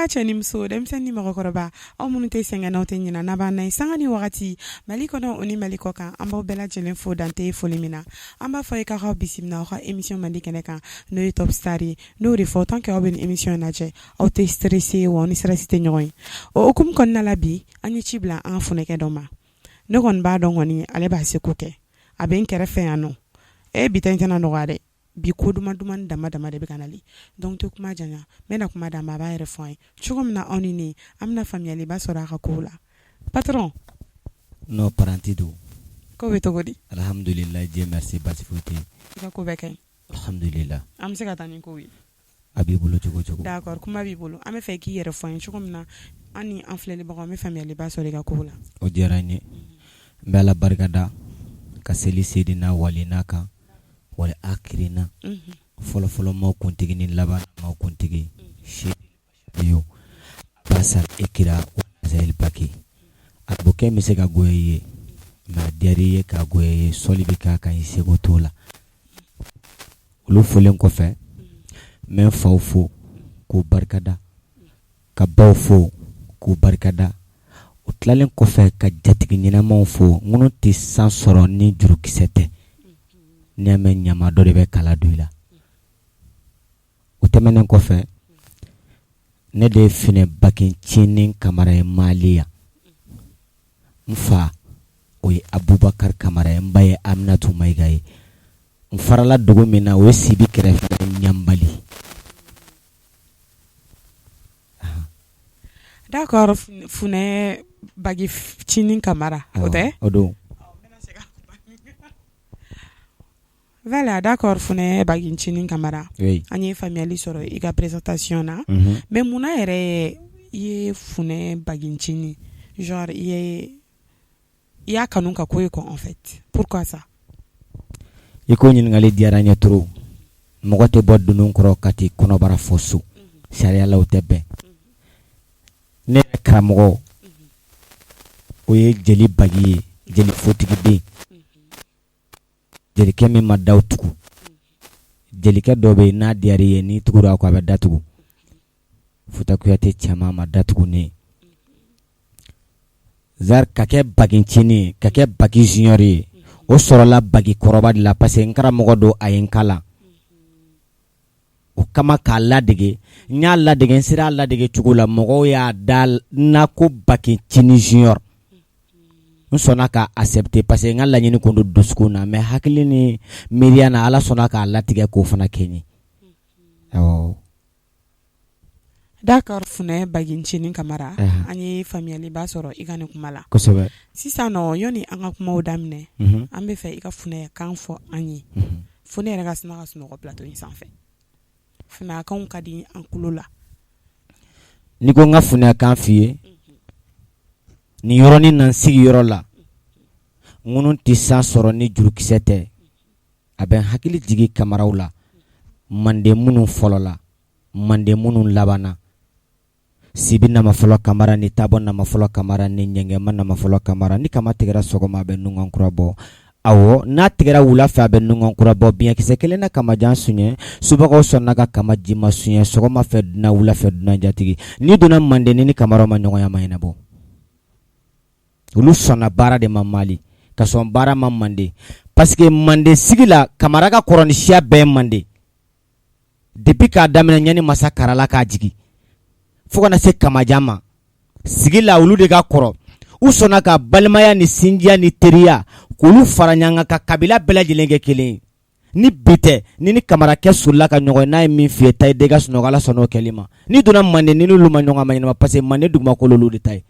Cɛ ni muso, denmisɛnnin ni mɔgɔkɔrɔba, aw minnu tɛ sɛgɛn, n'aw tɛ ɲinɛ, n'a b'an na ye sanga ni wagati, Mali kɔnɔ o ni Mali kɔ kan, an b'aw bɛɛ lajɛlen fo dante foli min na. An b'a fɔ ye k'aw bisimila aw ka émission mandi kɛnɛ kan, n'o ye Top Star ye. N'o de fɔ, tant que aw bɛ nin émission in lajɛ, aw tɛ stressé wa aw ni stress tɛ ɲɔgɔn ye. O hukumu kɔnɔna la, bi an ye ci bila an ka funɛkɛ dɔ ma. Ne kɔni b'a dɔn kɔni, ale b'a seko kɛ. A bɛ n kɛrɛfɛ yan nɔ. E, bi ta in tɛna nɔgɔya dɛ. Bi ko duman duman dama dama de bɛ ka nali. Donc tɛ kuma janya, n bɛna kuma d'a ma, a b'a yɛrɛ fɔ an ye cogo min na, aw ni ne, an bɛna faamuyaliba sɔrɔ a ka kow la. Patron. Non, paranti don. Ko bɛ cogo di? Alhamdulillah, Dieu merci, basi foyi tɛ yen. I ka ko bɛɛ ka ɲi? Alhamdulillah. An bɛ se ka taa ni kow ye? A b'i bolo cogo cogo. D'accord, kuma b'i bolo. An bɛ fɛ i k'i yɛrɛ fɔ an ye cogo min na, an ni an filɛlibagaw, an bɛ faamuyaliba sɔrɔ i ka kow la. O diyara n ye. N bɛ Ala barika da ka seli sedina walina kan wali akirina, fɔlɔfɔlɔ maaw kuntigi ni laban maaw kuntigi yo basal ikira wazayil baki. A bokɛ bɛ se ka goya i ye, mais a diyara i ye k'a goya i ye, sɔli bɛ k'a kan, i seko t'o la. Olu folen kɔfɛ, n bɛ n faw fo k'u barikada, ka baw fo k'u barikada. O tilalen kɔfɛ, ka jatigi ɲɛnamaw fo, minnu tɛ san sɔrɔ ni jurukisɛ tɛ. N'i y'a mɛn ɲama, dɔ de bɛ kala don i la. O tɛmɛnen kɔfɛ, ne de ye Finɛ Bakincinin Kamara ye Mali yan. N fa, o ye Abubakar Kamara ye, n ba ye Aminatu Mayiga ye. N farala dugu min na, o ye Sibi kɛrɛfɛ, Ɲanbali. D'accord, Funɛ Bakincinin Kamara, o tɛ? O don. Voilà, d'accord, Funɛ Bakincinin Kamara. Oui. An ye faamuyali sɔrɔ i ka présentation na. Mais munna yɛrɛ i ye Funɛ Bakincinin, genre i y'a kanu ka ko ye quoi, en fait? Pourquoi ça? I ko ɲininkali diyara n ye trop. Mɔgɔ tɛ bɔ dunun kɔrɔ ka t'i kɔnɔbara fɔ so, sariya la o tɛ bɛn. Ne yɛrɛ karamɔgɔ, o ye jeli Bagi ye, jeli fotigiden, jelikɛ min ma daw tugu. Jelikɛ dɔ bɛ yen, n'a diyara i ye, n'i tugura a kɔ, a bɛ datugu. Futa Kuyate cɛman ma datugu ne zari ka kɛ Bakincinin ye, ka kɛ Baki Junior ye. O sɔrɔla Baki kɔrɔba de la, parce que n karamɔgɔ don, a ye n kalan o kama k'a ladege. N y'a ladege, n sera a ladege cogo la, mɔgɔw y'a da n na ko Bakincinin Junior. N sɔnna k'a accepter, parce que n ka laɲini kun don dusukun na, mais hakili ni miiriya na, Ala sɔnna k'a latigɛ k'o fana kɛ n ye, awɔ. D'accord, Funɛ Bakincinin Kamara. An ye faamuyaliba sɔrɔ i ka nin kuma la. Sisan nɔ, yanni an ka kumaw daminɛ, an bɛ fɛ i ka funɛkan fɔ an ye, fo ne yɛrɛ ka sina ka sunɔgɔ plateau in sanfɛ. Funɛkanw ka di an tulo la. N'i ko n ka funɛkan f'i ye nin yɔrɔnin na, n sigiyɔrɔ la, ŋunu tɛ san sɔrɔ ni jurukisɛ tɛ. A bɛ n hakili jigin Kamaraw la, manden minnu fɔlɔ la, manden minnu labanna, Sibi Namafɔlɔ Kamara ni Tabɔ Namafɔlɔ Kamara ni Ɲɛngɛma Namafɔlɔ Kamara. Ni kama tigɛra sɔgɔma, a bɛ nungan kura bɔ. Awɔ, n'a tigɛra wula fɛ, a bɛ nungan kura bɔ. Biɲɛkisɛ kelen na kamajan suɲɛ, subagaw sɔnna ka kama jima suɲɛ. Sɔgɔma fɛ dunan, wula fɛ dunan jatigi. N'i donna manden, ni Kamaraw ma ɲɔgɔnya ma ɲɛnabɔ. Olu sɔnna baara de ma Mali, ka sɔn baara ma manden, parce que manden sigi la, Kamara ka kɔrɔ ni siya bɛɛ ye manden, depuis k'a daminɛ ɲani masa Karala k'a jigin fo kana se kamajan ma sigi la, olu de ka kɔrɔ. U sɔnna ka balimaya ni sinjiya ni teriya k'olu fara ɲɔgɔn kan, ka kabila bɛɛ lajɛlen kɛ kelen ye. Ni bi tɛ, ni Kamarakɛ solila ka ɲɔgɔn ye, n'a ye min f'i ye, taa i den ka sunɔgɔ, Ala sɔnna o kɛli ma. N'i donna manden, ni n'olu ma ɲɔgɔn ma ɲɛnama, parce que manden dugumakolo, olu de ta ye.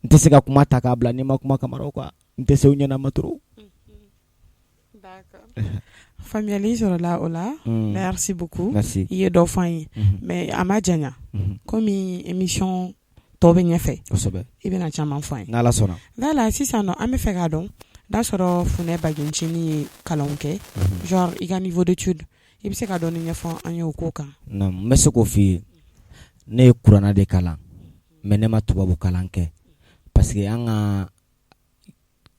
N tɛ se ka kuma ta k'a bila n'i ma kuma Kamaraw kan. N tɛ se u ɲɛna trop. Faamuyali sɔrɔla o la. Merci beaucoup. Merci. I ye dɔ fɔ an ye, mais a ma janya, komi émission tɔ bɛ ɲɛfɛ. I bɛna caman fɔ an ye. N'Ala sɔnna. Voilà, sisan nɔ, an bɛ fɛ k'a dɔn n'a sɔrɔ Funɛ Bakincinin ye kalanw kɛ, genre i ka niveau d'étude, i bɛ se ka dɔɔni ɲɛfɔ an ye o ko kan? Non, n bɛ se k'o f'i ye. Ne ye kuranna de kalan, mais ne ma tubabu kalan kɛ, parce que an ka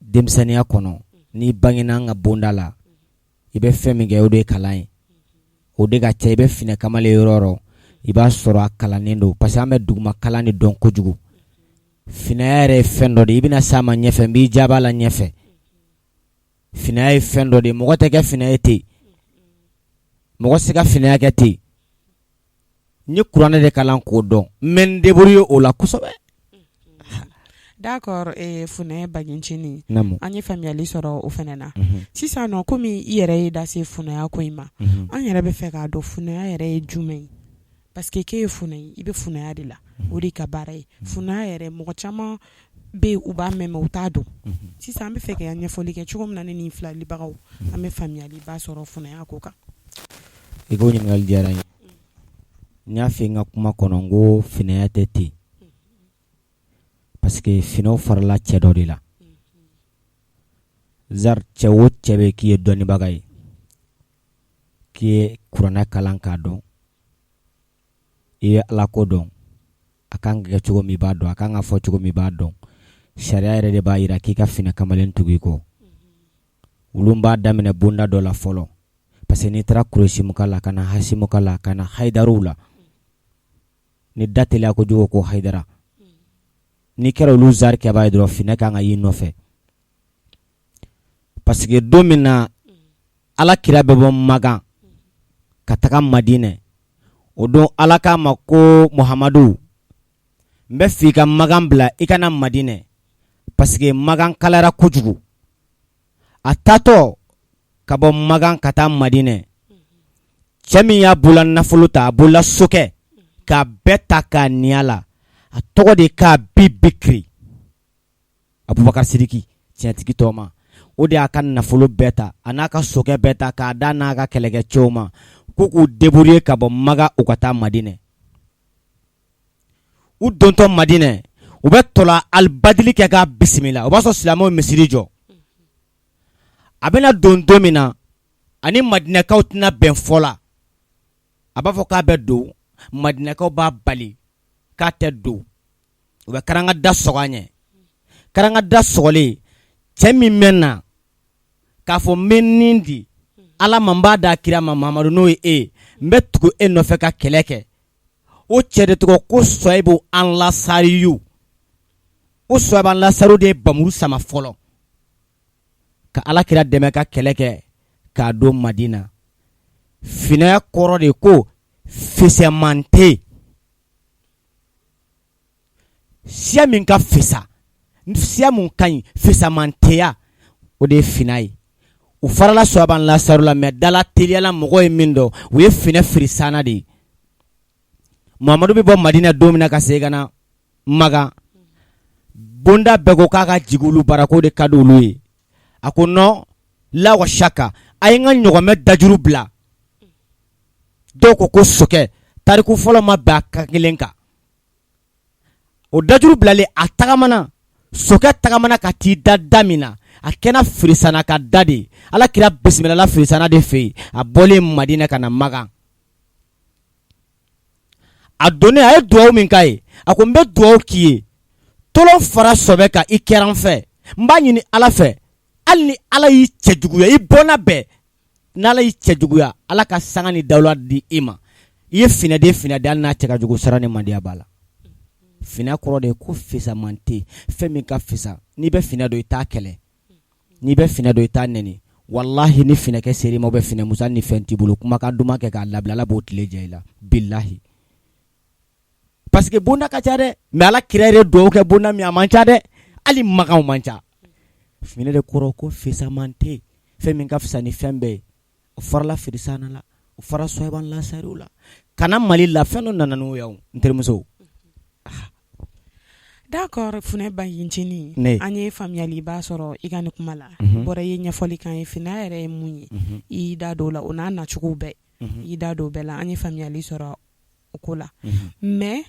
denmisɛnninya kɔnɔ, n'i bangena an ka bonda la, i bɛ fɛn min kɛ, o de ye kalan ye, o de ka ca. I bɛ finɛ kamalen yɔrɔ o yɔrɔ, I b'a sɔrɔ a kalannen don parce que an bɛ duguma kalan de dɔn kojugu. Finaya yɛrɛ ye fɛn dɔ de ye, i bɛna s'a ma ɲɛfɛ, n b'i jaabi a la ɲɛfɛ. Finaya ye fɛn dɔ de ye, mɔgɔ tɛ kɛ finɛ ye ten, mɔgɔ tɛ se ka finaya kɛ ten. N ye kuranɛ de kalan k'o dɔn, n bɛ n débrouiller o la kosɛbɛ. D'accord, funɛ Bagincinin, an ye faamuyali sɔrɔ o fana na. Sisan nɔ, komi i yɛrɛ ye da se funɛya ko in ma, an yɛrɛ bɛ fɛ k'a dɔn funɛya yɛrɛ ye jumɛn ye? Parce que k'e ye funɛ ye, i bɛ funɛya de la, o de ka baara ye. Funɛya yɛrɛ, mɔgɔ caman bɛ yen, u b'a mɛn mais u t'a dɔn. Sisan an bɛ fɛ ka ɲɛfɔli kɛ cogo min na, ne ni filɛlibagaw an bɛ faamuyaliba sɔrɔ funɛya ko kan. I k'o ɲininkali diyara n ye. N y'a fɔ n ka kuma kɔnɔ, n ko finɛya tɛ ten parce que finɛw farala cɛ dɔ de la. Zari, cɛ o cɛ bɛ k'i ye dɔnnibaga ye, k'i ye kuranɛ kalan k'a dɔn, i ye ala ko dɔn, a kan ka kɛ cogo min i b'a dɔn, a kan ka fɔ cogo min i b'a dɔn. Sariya yɛrɛ de b'a jira k'i ka finɛ kamalen tugu i kɔ. Olu b'a daminɛ bonda dɔ la fɔlɔ parce que n'i taara Kuresimuka la, ka na Hasimuka la, ka na Hayidaruw la, ni da teliya kojugu ko Hayidara, n'i kɛra olu zari kɛbaa ye dɔrɔn, finɛ kan ka y'i nɔfɛ. Parce que don min na ala kira bɛ bɔ Makan ka taga Madinɛ, o don ala k'a ma ko Muhamadu, n bɛ fɛ i ka Makan bila, i ka na Madinɛ parce que Makan kalayara kojugu. A taatɔ ka bɔ Makan ka taa Madinɛ, cɛ min y'a bolola nafolo ta, a bolola sokɛ k'a bɛɛ ta k'a niya la, a tɔgɔ de k'Abi Bikiri, Abubakar Sidiki tiɲɛtigi tɔgɔma. O de y'a ka nafolo bɛɛ ta, a n'a ka sokɛ bɛɛ ta k'a da n'a ka kɛlɛkɛcɛw ma k'u k'u débrouiller ka bɔ Makan, u ka taa Madinɛ. U dontɔ Madinɛ, u bɛ tɔla alibadili kɛ k'a bisimila. O b'a sɔrɔ silamɛw misiri jɔ. A bɛna don don min na, ani Madinɛkaw tɛna bɛn fɔ la. A b'a fɔ k'a bɛ don, Madinɛkaw b'a bali k'a tɛ don. U bɛ karanga da sɔgɔ a ɲɛ. Karanga da sɔgɔlen, cɛ min bɛ na k'a fɔ n bɛ nin di Ala ma, n b'a da kira ma, Mamadu, n'o ye e ye, n bɛ tugu e nɔfɛ ka kɛlɛ kɛ, o cɛ de tɔgɔ ko Sɔyibu Anlasariyu. O Sɔyibu Anlasariyu de ye bamuru sama fɔlɔ ka ala kira dɛmɛ ka kɛlɛ kɛ k'a don Madina. Finɛya kɔrɔ de ko fisɛmante, siya min ka fisa, siya mun ka ɲi, fisamanteya, o de ye fina ye. U farala Sɔyibu Anlasariyu la, mais dala teliyala mɔgɔ ye min dɔn, u ye finɛ firisana de ye. Mamadu bɛ bɔ Madina don min na ka segin ka na Makan, bonda bɛɛ ko k'a ka jigin olu bara, k'o de ka di olu ye. A ko non, la wa saka, a ye n ka ɲɔgɔmɛ dajuru bila. Dɔw ko ko sokɛ, tariku fɔlɔ ma bɛn a kan kelen kan. O dajuru bilalen, a tagamana, sokɛ tagamana ka t'i da da min na, a kɛra firisana ka da de. Ala kira bisimilala firisana de fɛ yen. A bɔlen Madina ka na Makan, a donnen, a ye dugawu min k'a ye, a ko n bɛ dugawu k'i ye, tolon fara sɔbɛ kan, i kɛra n fɛ. N b'a ɲini Ala fɛ, hali ni Ala y'i cɛjuguya, i bɔnna bɛɛ, n'Ala y'i cɛjuguya, Ala ka sanga ni dawula di i ma. I ye finɛden finɛden, hali n'a cɛ ka jugu, sara ni mandiya b'a la. Finɛ kɔrɔ de ye ko fisamante, fɛn min ka fisa. N'i bɛ finɛ dɔn, i t'a kɛlɛ. N'i bɛ finɛ dɔn, i t'a nɛni. Walahi, ni finɛkɛ ser'i ma, bɛ finɛ musa, ni fɛn t'i bolo, kumakan duman kɛ k'a labila, Ala b'o tile diya i la, bilahi. Parce que bonda ka ca dɛ, mais Ala kira yɛrɛ dugawu kɛ bonda min, a man ca dɛ, hali Makan man ca. Finɛ de kɔrɔ ko fisamante, fɛn min ka fisa ni fɛn bɛɛ ye. O farala firisana la, o fara Sɔyibu Anlasariw la ka na Mali la. Fɛn dɔ nana n'o ye, n terimuso. D'accord, Funɛ Bagincinin, an ye faamuyaliba sɔrɔ i ka nin kuma la. Bɔra i ye ɲɛfɔli k'an ye, finɛ yɛrɛ ye mun ye, i y'i da don o la, o n'a nacogo bɛɛ, i y'i da don o bɛɛ la. An ye faamuyali sɔrɔ o ko la. Mais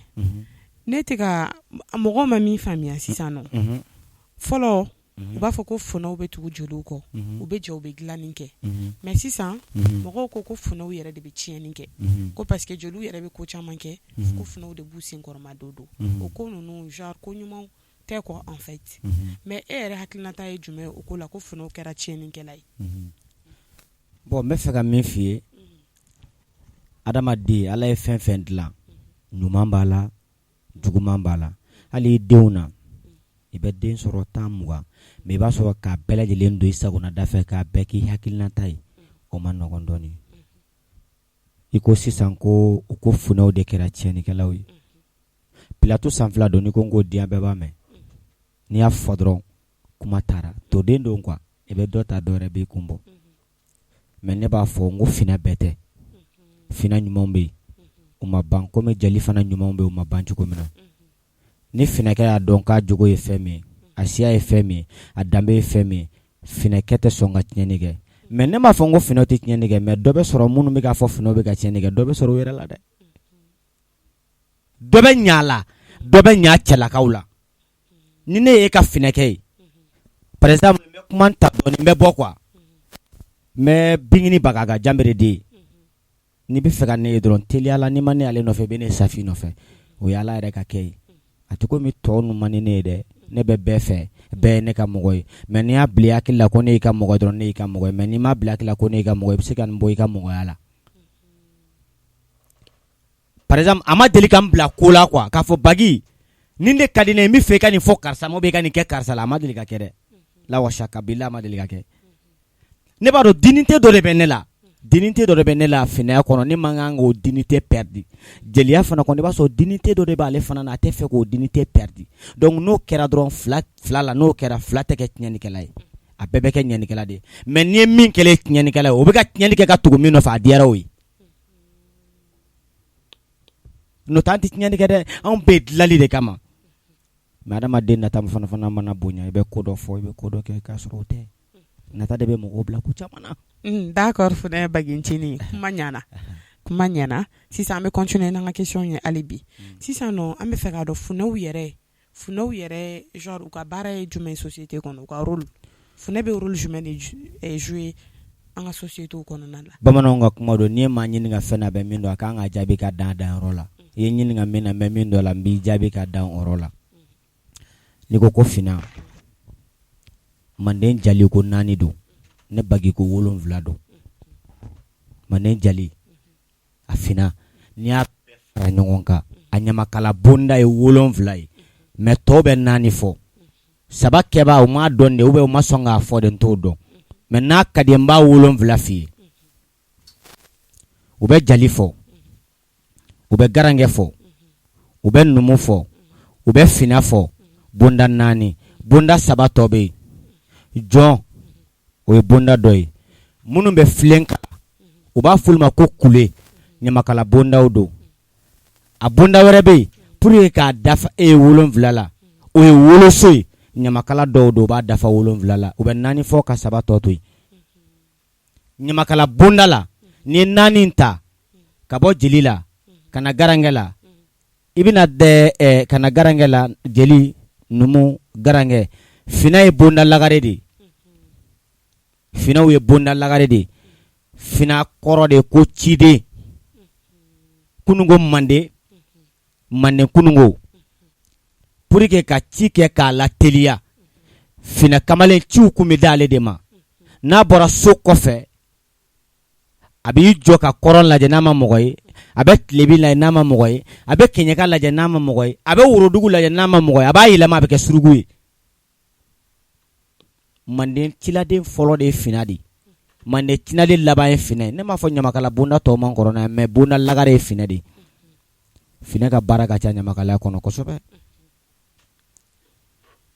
ne tɛ ka mɔgɔw ma min faamuya sisan nɔ, fɔlɔ u b'a fɔ ko funɛw bɛ tugu jeliw kɔ, u bɛ jɛ, u bɛ dilanni kɛ. Mais sisan mɔgɔw ko ko funɛw yɛrɛ de bɛ tiɲɛni kɛ, ko parce que jeliw yɛrɛ bɛ ko caman kɛ, ko funɛw de b'u senkɔrɔma don don o ko ninnu, genre ko ɲuman tɛ quoi en fait. Mais e yɛrɛ hakilinata ye jumɛn o ko la, ko funɛw kɛra tiɲɛnikɛla ye? Bon, n bɛ fɛ ka min f'i ye, adamaden, Ala ye fɛn fɛn dilan Ɲuman b'a la, juguman b'a la. Hali i denw na, i bɛ den sɔrɔ 10, 20 mais i b'a sɔrɔ k'a bɛɛ lajɛlen don i sagonada fɛ k'a bɛɛ k'i hakilinata ye, o man nɔgɔn dɔɔnin. I ko sisan ko u ko funɛw de kɛra tiɲɛnikɛlaw ye. Plateau sanfɛla don, n'i ko n k'o diɲɛ bɛɛ b'a mɛn. N'i y'a fɔ dɔrɔn kuma taara toden don quoi, i bɛ dɔ ta dɔ wɛrɛ b'i kun bɔ. Mais ne b'a fɔ n ko finɛ bɛɛ tɛ. Finɛ ɲumanw bɛ yen, u ma ban komi jeli fana ɲumanw bɛ yen, u ma ban cogo min na. Ni finɛkɛ y'a dɔn k'a jogo ye fɛn min ye, a siya ye fɛn min ye, a danbe ye fɛn min ye, finɛkɛ tɛ sɔn ka tiɲɛni kɛ. Mais ne m'a fɔ n ko finɛw tɛ tiɲɛni kɛ, mais dɔ bɛ sɔrɔ minnu bɛ k'a fɔ finɛw bɛ ka tiɲɛni kɛ, dɔ bɛ sɔrɔ u yɛrɛ la dɛ. Dɔ bɛ ɲa la, dɔ bɛ ɲa cɛlakaw la. Ni ne ye e ka finɛkɛ ye, par exemple n bɛ kuma ta dɔɔnin, n bɛ bɔ quoi, n bɛ Bingini Bagaga Janbere den. N'i bɛ fɛ ka ne ye dɔrɔn teliya la, n'i ma ne ale nɔfɛ, i bɛ ne Safi nɔfɛ. O ye Ala yɛrɛ ka kɛ ye. A tɛ komi tɔw ninnu man di ne ye dɛ. Ne bɛ bɛɛ fɛ, bɛɛ ye ne ka mɔgɔ ye. Mais n'i y'a bila i hakili la ko ne y'i ka mɔgɔ ye dɔrɔn, ne y'i ka mɔgɔ ye. Mais n'i m'a bila i hakili la ko ne y'i ka mɔgɔ ye, i bɛ se ka nin bɔ i ka mɔgɔya la. Par exemple a ma deli ka n bila ko la quoi, k'a fɔ Bagi nin de ka di ne ye, n bɛ fɛ i ka nin fɔ karisa ma ou bien i ka nin kɛ karisa la. A ma deli ka kɛ dɛ. La wa shaka bila, a ma deli ka kɛ. Ne b'a dɔn dignité dɔ de bɛ ne la, dignité dɔ de bɛ ne la finɛya kɔnɔ, ne man kan k'o dignité perdre. Jeliya fana kɔnɔ, i b'a sɔrɔ dignité dɔ de b'ale fana na, a tɛ fɛ k'o dignité perdre. Donc n'o kɛra dɔrɔn, fila fila la, n'o kɛra, fila tɛ kɛ tiɲɛnikɛla ye, a bɛɛ bɛ kɛ ɲɛnikɛla de ye. Mais n'i ye min kɛlen tiɲɛnikɛla ye, o bɛ ka tiɲɛni kɛ ka tugu min nɔfɛ, a diyara o ye. N'o tɛ an tɛ tiɲɛni kɛ dɛ, anw bɛ dilanli de kama. Mais adamaden nata fana mana bonya, i bɛ ko dɔ fɔ, i bɛ ko dɔ kɛ k'a sɔrɔ o tɛ. Nata de bɛ mɔgɔw bila ko caman na. D'accord Funɛ Bagincinin, kuma ɲana, kuma ɲana. Sisan an bɛ continuer n'an ka question ye hali bi. Sisan nɔ, an bɛ fɛ k'a dɔn funɛw yɛrɛ genre u ka baara ye jumɛn ye société kɔnɔ, u ka rôle, funɛ bɛ rôle jumɛn de jouer an ka société kɔnɔna la? Bamananw ka kuma don, n'i ye maa ɲininka fɛn na, a bɛ min dɔn, a kan ka jaabi ka dan a danyɔrɔ la. I ye ɲininka min na, n bɛ min dɔn la, n b'i jaabi ka dan o yɔrɔ la. N'i ko ko fina, manden jali ko 4 don, ne Bagi ko 7 don. Manden jali a fina, n'i y'a bɛɛ fara ɲɔgɔn kan, a ɲamakala bonda ye 7 ye, mais tɔw bɛ 4 fɔ. Saba kɛba, u m'a dɔn de, ou bien u ma sɔn k'a fɔ de, n t'o dɔn. Mais n'a ka di n b'a 7 f'i ye. U bɛ jali fɔ, u bɛ garankɛ fɔ, u bɛ numu fɔ, u bɛ fina fɔ, bonda 4. Bonda 3 tɔ bɛ yen, jɔn, o ye bonda dɔ ye. Minnu bɛ filen kala, u b'a fɔ olu ma ko kule, ɲamakala bondaw don. A bonda wɛrɛ bɛ yen, pour que k'a dafa e ye 7 la, o ye woloso ye, ɲamakala dɔw don, u b'a dafa 7 la, u bɛ 4 fɔ ka 3 tɔ to yen. Ɲamakala bonda la, n'i ye 4 ta ka bɔ jeli la ka na garankɛ la, i bɛna dɛ ka na garankɛ la, jeli, numu, garankɛ, finɛ ye bonda lagare de ye. Finɛw ye bonda lagare de ye. Fina kɔrɔ de ko ciden. Kununko manden, manden kununko, pour que ka ci kɛ k'a la teliya, finɛ kamalen ciw kun bɛ d'ale de ma. N'a bɔra so kɔfɛ, a b'i jɔ ka kɔrɔn lajɛ, n'a ma mɔgɔ ye, a bɛ tilebin lajɛ, n'a ma mɔgɔ ye, a bɛ kɛɲɛka lajɛ, n'a ma mɔgɔ ye, a bɛ worodugu lajɛ, n'a ma mɔgɔ ye, a b'a yɛlɛma, a bɛ kɛ suruku ye. Manden ciladen fɔlɔ de ye fina de ye, manden ciladen laban ye finɛ ye. Ne m'a fɔ ɲamakala bonda tɔw man kɔrɔ n'a ye, mais bonda lagare ye finɛ de ye. Finɛ ka baara ka ca ɲamakalaya kɔnɔ kosɛbɛ.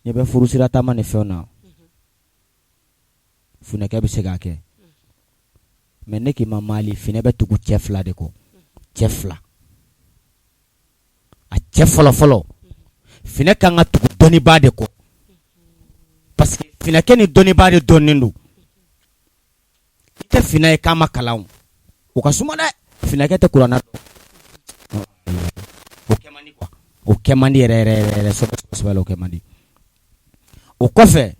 N'i bɛ furusira taama ni fɛnw na, funɛkɛ bɛ se k'a kɛ. Mais ne k'i ma Mali, finɛ bɛ tugu cɛ 2 de kɔ, cɛ 2. A cɛ fɔlɔ fɔlɔ, finɛ kan ka tugu dɔnnibaa de kɔ, parce que finɛkɛ ni dɔnnibaa de dɔnnen don. I tɛ finɛ ye k'a ma kalan, o ka suma dɛ. Finɛkɛ tɛ kuranna dɔn, o kɛ man di quoi, o kɛ man di yɛrɛ yɛrɛ yɛrɛ sɛbɛ sɛbɛ la, o kɛ man di. O kɔfɛ,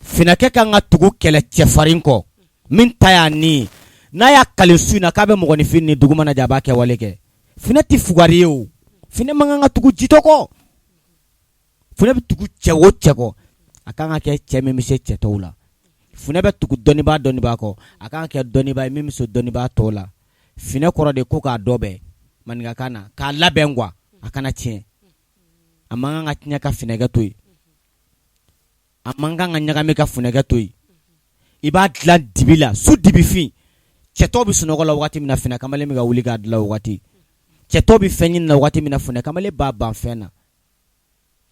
finɛkɛ kan ka tugu kɛlɛ cɛfarin kɔ min ta y'a ni ye. N'a y'a kale su in na k'a bɛ mɔgɔninfin ni dugu mana jɛ, a b'a kɛ wale kɛ. Finɛ tɛ fugari ye o, finɛ man kan ka tugu jitɔ kɔ. Funɛ bɛ tugu cɛ o cɛ kɔ, a kan ka kɛ cɛ min bɛ se cɛ tɔw la. Funɛ bɛ tugu dɔnnibaa dɔnnibaa kɔ, a kan ka kɛ dɔnnibaa ye min bɛ se dɔnnibaa tɔw la. Finɛ kɔrɔ de ko k'a dɔ bɛɛ. maninkakan na k'a labɛn quoi, a kana tiɲɛ. A man kan ka tiɲɛ ka funɛkɛ to yen, a man kan ka ɲagami ka funɛkɛ to yen. I b'a dilan dibi la, su dibifin, cɛ tɔw bɛ sunɔgɔ la waati min na, funɛ kamalen bɛ ka wuli k'a dilan o waati. Cɛ tɔw bɛ fɛn ɲini na waati min na, funɛ kamalen b'a ban fɛn na.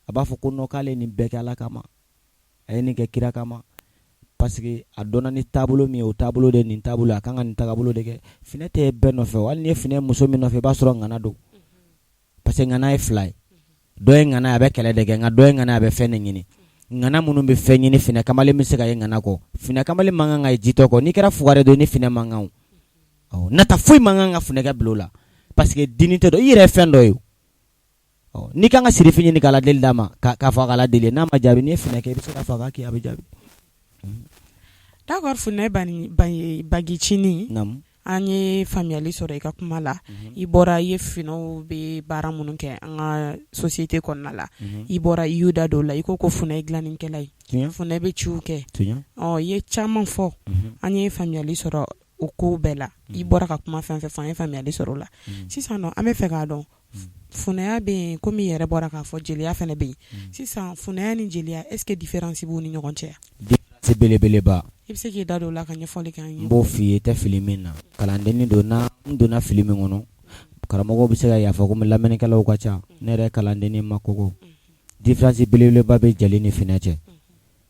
A b'a fɔ ko non, k'ale nin bɛɛ kɛ Ala kama, a ye nin kɛ kira kama, parce que a dɔnna ni taabolo min ye, o taabolo de nin taabolo, a kan ka nin taabolo de kɛ. Funɛ tɛ bɛɛ nɔfɛ. Hali n'i ye funɛ muso min nɔfɛ, i b'a sɔrɔ ŋana don, parce que ŋana ye fila ye. Dɔ ye ŋana, a bɛ kɛlɛ de kɛ, nka dɔ ye ŋana, a bɛ fɛn de ɲini. Ŋana minnu bɛ fɛn ɲini, funɛ kamalen bɛ se ka ye ŋana kɔ. Funɛ kamalen man kan ka ye jitɔ kɔ. N'i kɛra fugari don, ni funɛ man kan, nata foyi man kan ka funɛkɛ bila o la, parce que dini tɛ dɔn, i yɛrɛ ye fɛn dɔ ye. N'i kan ka sirifin ɲini k'a deli d'a ma, k'a fɔ a ka deli, n'a ma jaabi, n'i ye funɛ kɛ, i bɛ se k'a fɔ a k'a kɛ, a bɛ jaabi. D'accord, funɛ Bagicinin, an ye faamuyali sɔrɔ i ka kuma la. I bɔra, i ye funɛw bɛ baara minnu kɛ an ka société kɔnɔna la, i bɔra i y'u da don o la. I ko ko funɛ ye dilannikɛla ye, funɛ bɛ ciw kɛ, i ye caman fɔ, an ye faamuyali sɔrɔ o ko bɛɛ la. I bɔra ka kuma fɛn fɛn fɔ, an ye faamuyali sɔrɔ o la. Sisan an bɛ fɛ k'a dɔn, funɛya bɛ yen, komi i yɛrɛ bɔra k'a fɔ, jeliya fana bɛ yen. Sisan funɛya ni jeliya, est-ce que différence b'u ni ɲɔgɔn cɛ? Différence belebeleba. I bɛ se k'i da don o la ka ɲɛfɔli kɛ an ye? N b'o f'i ye, i tɛ fili min na, kalandennin don. N'a n donna fili min kɔnɔ, karamɔgɔw bɛ se ka yafa, komi lamɛnnikɛlaw ka ca, ne yɛrɛ kalandennin ma kɔgɔ. Différence belebeleba bɛ jeli ni funɛ cɛ.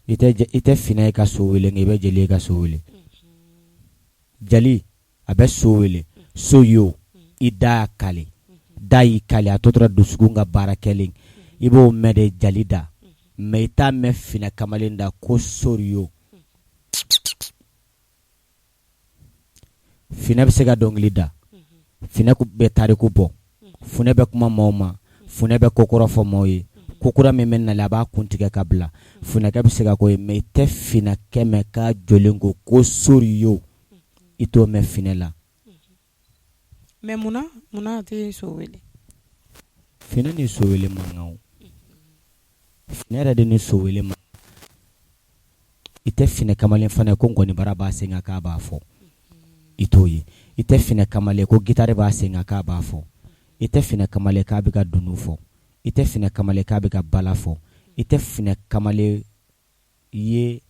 I tɛ funɛ ye ka so wele, nka i bɛ jeli ye ka so wele. Jeli a bɛ so wele, so yo, i da kale, da y'i kale, a tɔ tora dusukun ka baara kɛlen, i b'o mɛn de jali da, mais i t'a mɛn finɛ kamalen da ko soriyo. Finɛ bɛ se ka dɔnkili da, finɛ bɛ tariku bɔ, funɛ bɛ kuma maaw ma, funɛ bɛ kokɔrɔ fɔ maaw ye, kokura min bɛ nalen a b'a kun tigɛ ka bila. Funɛkɛ bɛ se ka k'o ye, mais i tɛ finɛkɛ mɛn k'a jɔlen ko ko soriyo, i t'o mɛn finɛ la. Mais munna munna a tɛ so wele? Finɛ ni so wele man kan o. Finɛ yɛrɛ de ni so wele man. I tɛ finɛ kamalen fana ye ko nkɔnibara b'a sen kan k'a b'a fɔ, i t'o ye. I tɛ finɛ kamalen ko gitari b'a sen kan k'a b'a fɔ. I tɛ finɛ kamalen k'a bɛ ka dunun fɔ. I tɛ finɛ kamalen k'a bɛ ka bala fɔ. I tɛ finɛ kamalen ye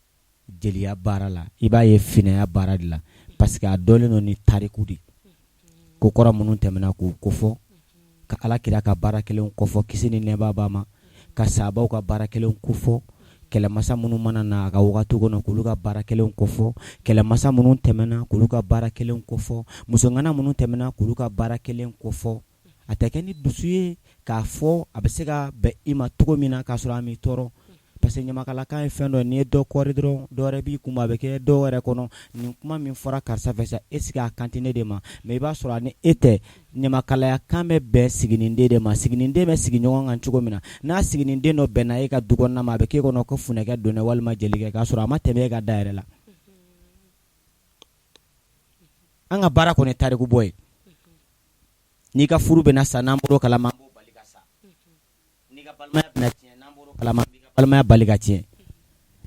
jeliya baara la, i b'a ye finɛya baara de la, parce que a dɔnlen don ni tariku de, ko kɔrɔ minnu tɛmɛna k'u kofɔ, ka Ala kira ka baara kɛlenw kofɔ, kisi ni nɛɛma b'a ma, ka sahabaw ka baara kɛlenw kofɔ, kɛlɛmasa minnu mana na a ka wagati kɔnɔ k'olu ka baara kɛlenw kofɔ, kɛlɛmasa minnu tɛmɛna k'olu ka baara kɛlenw kofɔ, musoŋana minnu tɛmɛna k'olu ka baara kɛlen kofɔ. A tɛ kɛ ni dusu ye k'a fɔ, a bɛ se ka bɛn i ma cogo min na k'a sɔrɔ a m'i tɔɔrɔ, parce que ɲamakalakan ye fɛn dɔ, n'i ye dɔ kɔri dɔrɔn, dɔ wɛrɛ b'i kun, a bɛ kɛ dɔw yɛrɛ kɔnɔ, nin kuma min fɔra karisa fɛ sa, est-ce que a kan tɛ ne de ma? Mais i b'a sɔrɔ a ni e tɛ. Ɲamakalaya kan bɛ bɛn siginiden de ma. Siginiden bɛ sigi ɲɔgɔn kan cogo min na, n'a siginiden dɔ bɛnna e ka du kɔnɔna ma, a bɛ k'e kɔnɔ ko funɛkɛ donna walima jelikɛ, k'a sɔrɔ a ma tɛmɛ e ka da yɛrɛ la. An ka baara kɔni tariku bɔ ye. N'i ka furu bɛna sa, n'an bɔr'o kalama, an b'o bali ka sa. N'i ka balimaya bɛna tiɲɛ, n'an bɔr'o kalama, an b'i ka balimaya bali ka tiɲɛ.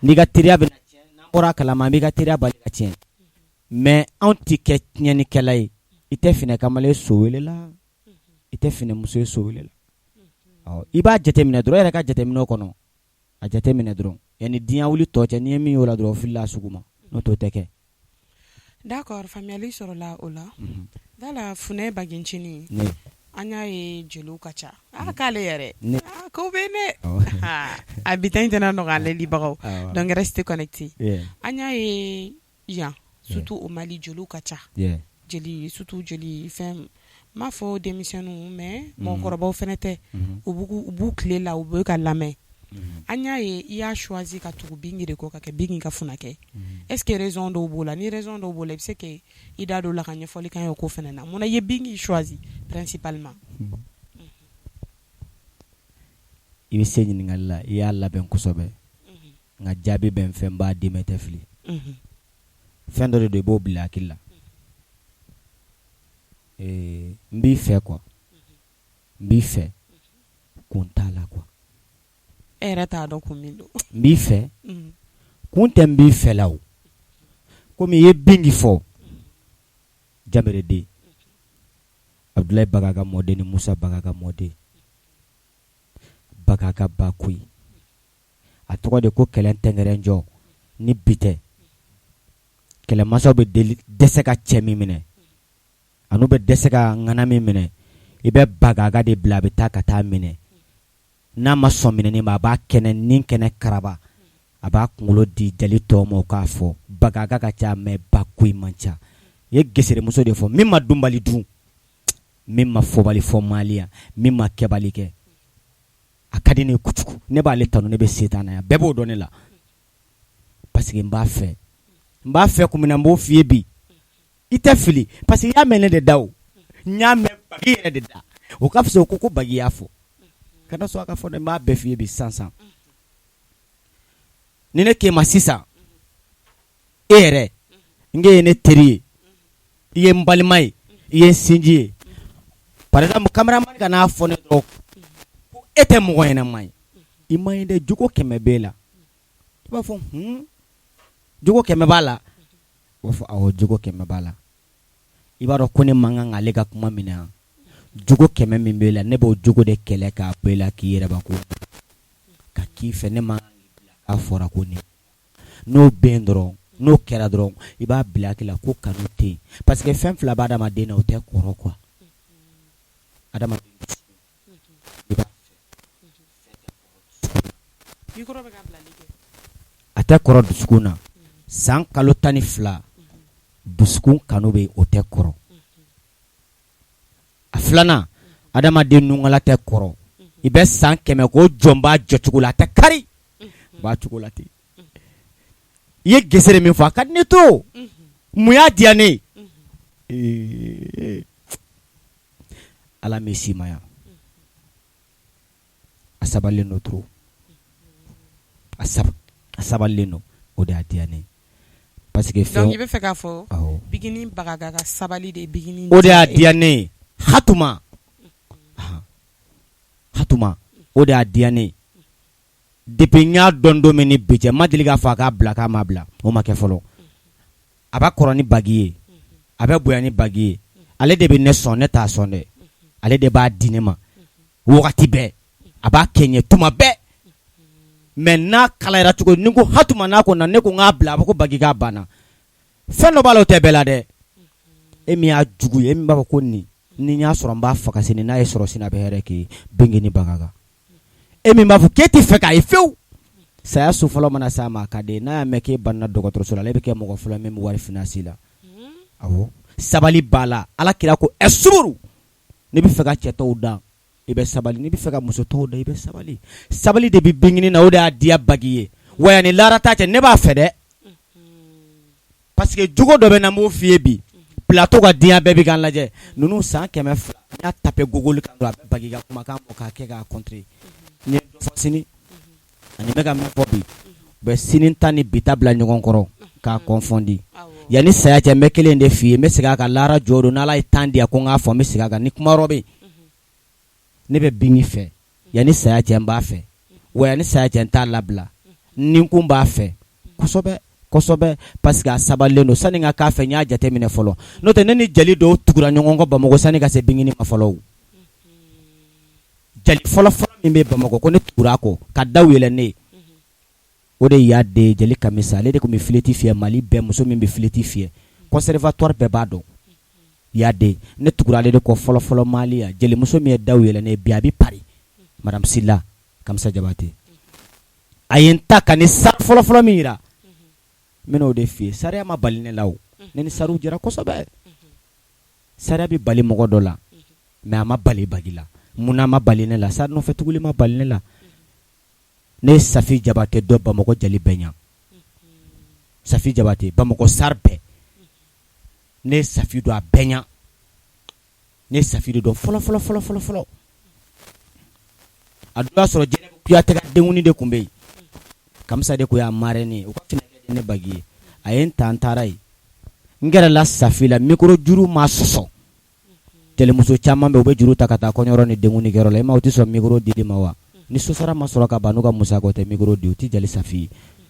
N'i ka teriya bɛna tiɲɛ, n'an bɔra a kalama, an b'i ka teriya bali ka tiɲɛ. Mais anw tɛ kɛ tiɲɛnikɛla ye. I tɛ finɛ kamalen so wele la, i tɛ finɛmuso ye so wele la. Ɔ, i b'a jateminɛ dɔrɔn, e yɛrɛ ka jateminɛ kɔnɔ, a jateminɛ dɔrɔn, yanni diɲɛ wuli tɔ cɛ, n'i ye min y'o la dɔrɔn, o filila a sugu ma, n'o tɛ o tɛ kɛ. D'accord, faamuyali sɔrɔla o la. Dala funɛ Bagincinin, an y'a ye jeliw ka ca. A k'ale yɛrɛ ko bɛ ne a bi ta in tɛna nɔgɔya an lamɛnbagaw, donc restez connectés. An y'a ye yan, surtout au Mali, jeliw ka ca, jeli surtout jeli fɛn, n m'a fɔ denmisɛnninw, mais mɔgɔkɔrɔbaw fana tɛ, u b'u tile la, u bɛ ka lamɛn. An y'a ye i y'a choisi ka tugu Bingi de kɔ ka kɛ Bingi ka funakɛ. Est-ce que raison dɔw b'o la? Ni raison dɔw b'o la, i bɛ se ka i da don o la ka ɲɛfɔli k'an ye o ko fana na. Munna i ye Bingi choisi principalement? I bɛ se ɲininkali la, i y'a labɛn kosɛbɛ, nka jaabi bɛ n fɛ, n b'a d'i ma, i tɛ fili. Fɛn dɔ de don, i b'o bila hakili la. N b'i fɛ quoi, n b'i fɛ, kun t'a la quoi. E yɛrɛ t'a dɔn kun min don. N b'i fɛ, kun tɛ n b'i fɛ la o. Komi i ye Bingi fɔ, Jamere den, Abudulayi Bagaga mɔden ni Musa Bagaga mɔden, Bagaga Bakoyi, a tɔgɔ de ko kɛlɛ tɛgɛrɛjɔ ni bi tɛ. Kɛlɛmasaw bɛ dɛsɛ ka cɛ min minɛ, an'u bɛ dɛsɛ ka ŋana min minɛ, i bɛ Bagaga de bila a bɛ taa ka taa minɛ. N'a ma sɔn minɛni ma, a b'a kɛnɛ ni kɛnɛ karaba, a b'a kunkolo di jali tɔw ma k'a fɔ Bagaga ka ca, mais Bakoyi man ca. I ye geseremuso de fɔ, min ma dunbali dun, min ma fɔbali fɔ Mali yan, min ma kɛbali kɛ. A ka di ne ye kojugu, ne b'ale tanu, ne bɛ setan na yan, bɛɛ b'o dɔn ne la, parce que n b'a fɛ, n b'a fɛ kun min na, n b'o f'i ye bi. I tɛ fili, parce que i y'a mɛn ne de da, o n y'a mɛn Bagi yɛrɛ de da. O ka fisa o ko ko Bagi y'a fɔ. Kana sɔn a ka fɔ dɛ, n b'a bɛɛ f'i ye bi sisan sisan. Ni ne k'e ma sisan, e yɛrɛ n k'e ye ne teri ye, i ye n balima ye, i ye n sinji ye, par exemple cameraman ka n'a fɔ ne dɔrɔn ko e tɛ mɔgɔ ɲɛnama ye, i man ɲi dɛ, jogo 100 b'e la. I b'a fɔ hun, jogo 100 b'a la. I b'a fɔ awɔ, jogo 100 b'a la. I b'a dɔn ko ne man kan k'ale ka kuma minɛ yan. Jogo 100 min b'e la, ne b'o jogo de kɛlɛ k'a bɔ e la, k'i yɛrɛ ko ka k'i fɛ. Ne man kan k'i bila k'a fɔra ko nin. N'o bɛn dɔrɔn, n'o kɛra dɔrɔn, i b'a bila hakili la ko kanu tɛ yen, parce que fɛn fila b'a adamaden na, o tɛ kɔrɔ quoi. Adamaden i b'a fɛ, a tɛ kɔrɔ dusukun na. San kalo 12, dusukun kanu bɛ, o tɛ kɔrɔ. A filanan, adamaden nunkala tɛ kɔrɔ. I bɛ san 100 ko jɔn b'a jɔcogo la, a tɛ kari, b'a cogo la ten. I ye gesere min fɔ, a ka di ne to. Mun y'a diya ne ye? Ala m'i si ma yan, a sabalilen don trop, a sabalilen don, o de y'a diya ne ye, parce que fɛn. Donc i bɛ fɛ k'a fɔ Bigini Bagaga ka sabali de Bigini. O de y'a diya ne ye Hatuma, Hatuma, o de y'a diya ne ye. Depuis n y'a dɔn don min ni bi cɛ, n ma deli k'a fɔ a k'a bila k'a ma bila, o ma kɛ fɔlɔ. A b'a kɔrɔ ni Bagi ye, a bɛ bonya ni Bagi ye. Ale de bɛ ne sɔn, ne t'a sɔn dɛ. Ale de b'a di ne ma wagati bɛɛ, a b'a kɛ n ye tuma bɛɛ. Mais n'a kalayara cogo ni ko Hatuma, n'a ko na, ne ko n k'a bila, a b'a ko Bagi k'a banna. Fɛn dɔ b'a la, o tɛ bɛɛ la dɛ. E min y'a jugu ye, e min b'a fɔ ko nin ni n y'a sɔrɔ n b'a faga sini, n'a ye sɔrɔ sini a bɛ hɛrɛ k'i ye, Bigini Bagaga. E min b'a fɔ k'e tɛ fɛ k'a ye fewu, saya so fɔlɔ mana s'a ma, a ka di n'a y'a mɛn k'e banna dɔgɔtɔrɔso la, ale bɛ kɛ mɔgɔ fɔlɔ min bɛ wari finance la. Awɔ, sabali b'a la. Ala kira ko ɛ suru, n'i bɛ fɛ ka cɛ tɔw dan, i bɛ sabali. N'i bɛ fɛ ka muso tɔw dan, i bɛ sabali. Sabali de bɛ Bigini na, o de y'a diya Bagi ye. Wa yanni lahara ta cɛ, ne b'a fɛ dɛ, parce que jogo dɔ bɛ na, n b'o f'i ye bi plateau ka, diɲɛ bɛɛ bɛ k'an lajɛ. Ninnu san 200, n y'a tapé Google kan dɔrɔn, a bɛ Bagi ka kumakan bɔ k'a kɛ k'a contrer. N ye dɔ fɔ sini ani n bɛ ka min fɔ bi, u bɛ sini ta ni bi ta bila ɲɔgɔn kɔrɔ k'a confondre. Yanni saya cɛ, n bɛ kelen de f'i ye, n bɛ segin a kan lahara jɔ don, n'Ala ye temps di yan ko n k'a fɔ, n bɛ segin a kan ni kuma yɔrɔ bɛ yen. Ne bɛ Bingi fɛ, yanni saya cɛ n b'a fɛ, wa yanni saya cɛ n t'a labila. Ni kun b'a fɛ kosɛbɛ kosɛbɛ, parce que a sabalilen don. Sani n ka k'a fɛ, n y'a jateminɛ fɔlɔ. N'o tɛ, ne ni jeli dɔw tugura ɲɔgɔn kɔ Bamakɔ sani ka se Bingini ma fɔlɔ. Jeli fɔlɔ fɔlɔ min bɛ Bamakɔ ko ne tugura a kɔ ka daw yɛlɛ ne ye, o de y'a den jeli Kamisa. Ale de tun bɛ flûte fiyɛ Mali bɛɛ. Muso min bɛ flûte fiyɛ, conservatoire bɛɛ b'a dɔn, y'a den. Ne tugura ale de kɔ fɔlɔ fɔlɔ Mali yan. Jelimuso min ye daw yɛlɛ ne ye, bi a bɛ Paris, madame Sila Kamisa Jabate. A ye n ta ka ni sari fɔlɔ fɔlɔ min jira, n bɛn'o de f'i ye. Sariya ma bali ne la o, ne ni sariw jɛra kosɛbɛ. Sariya bɛ bali mɔgɔ dɔ la, mais a ma bali Bagi la. Munna a ma bali ne la? Sari nɔfɛ tuguli ma bali ne la. Ne ye Safi Jabate dɔn Bamakɔ jeli bɛɛ ɲɛ. Safi Jabate, Bamakɔ sari bɛɛ, ne ye Safi dɔn a bɛɛ ɲɛ. Ne ye Safi de dɔn fɔlɔ fɔlɔ fɔlɔ fɔlɔ fɔlɔ. A don y'a sɔrɔ Jɛnɛba Kuyate ka denkundi de tun bɛ yen. Kamisa de tun y'a marraine ye. U ka finɛkɛ de ne Bagi ye. A ye n ta, n taara yen, n gɛrɛla Safi la. Micro juru ma sɔsɔ. Jelimuso caman bɛ, u bɛ juru ta ka taa kɔɲɔyɔrɔ ni denkundikɛyɔrɔ la. E ma, u tɛ sɔn micro dili ma wa? Ni sosara ma sɔrɔ ka ban n'u ka musaka, o tɛ micro di, u tɛ jeli Safi ye.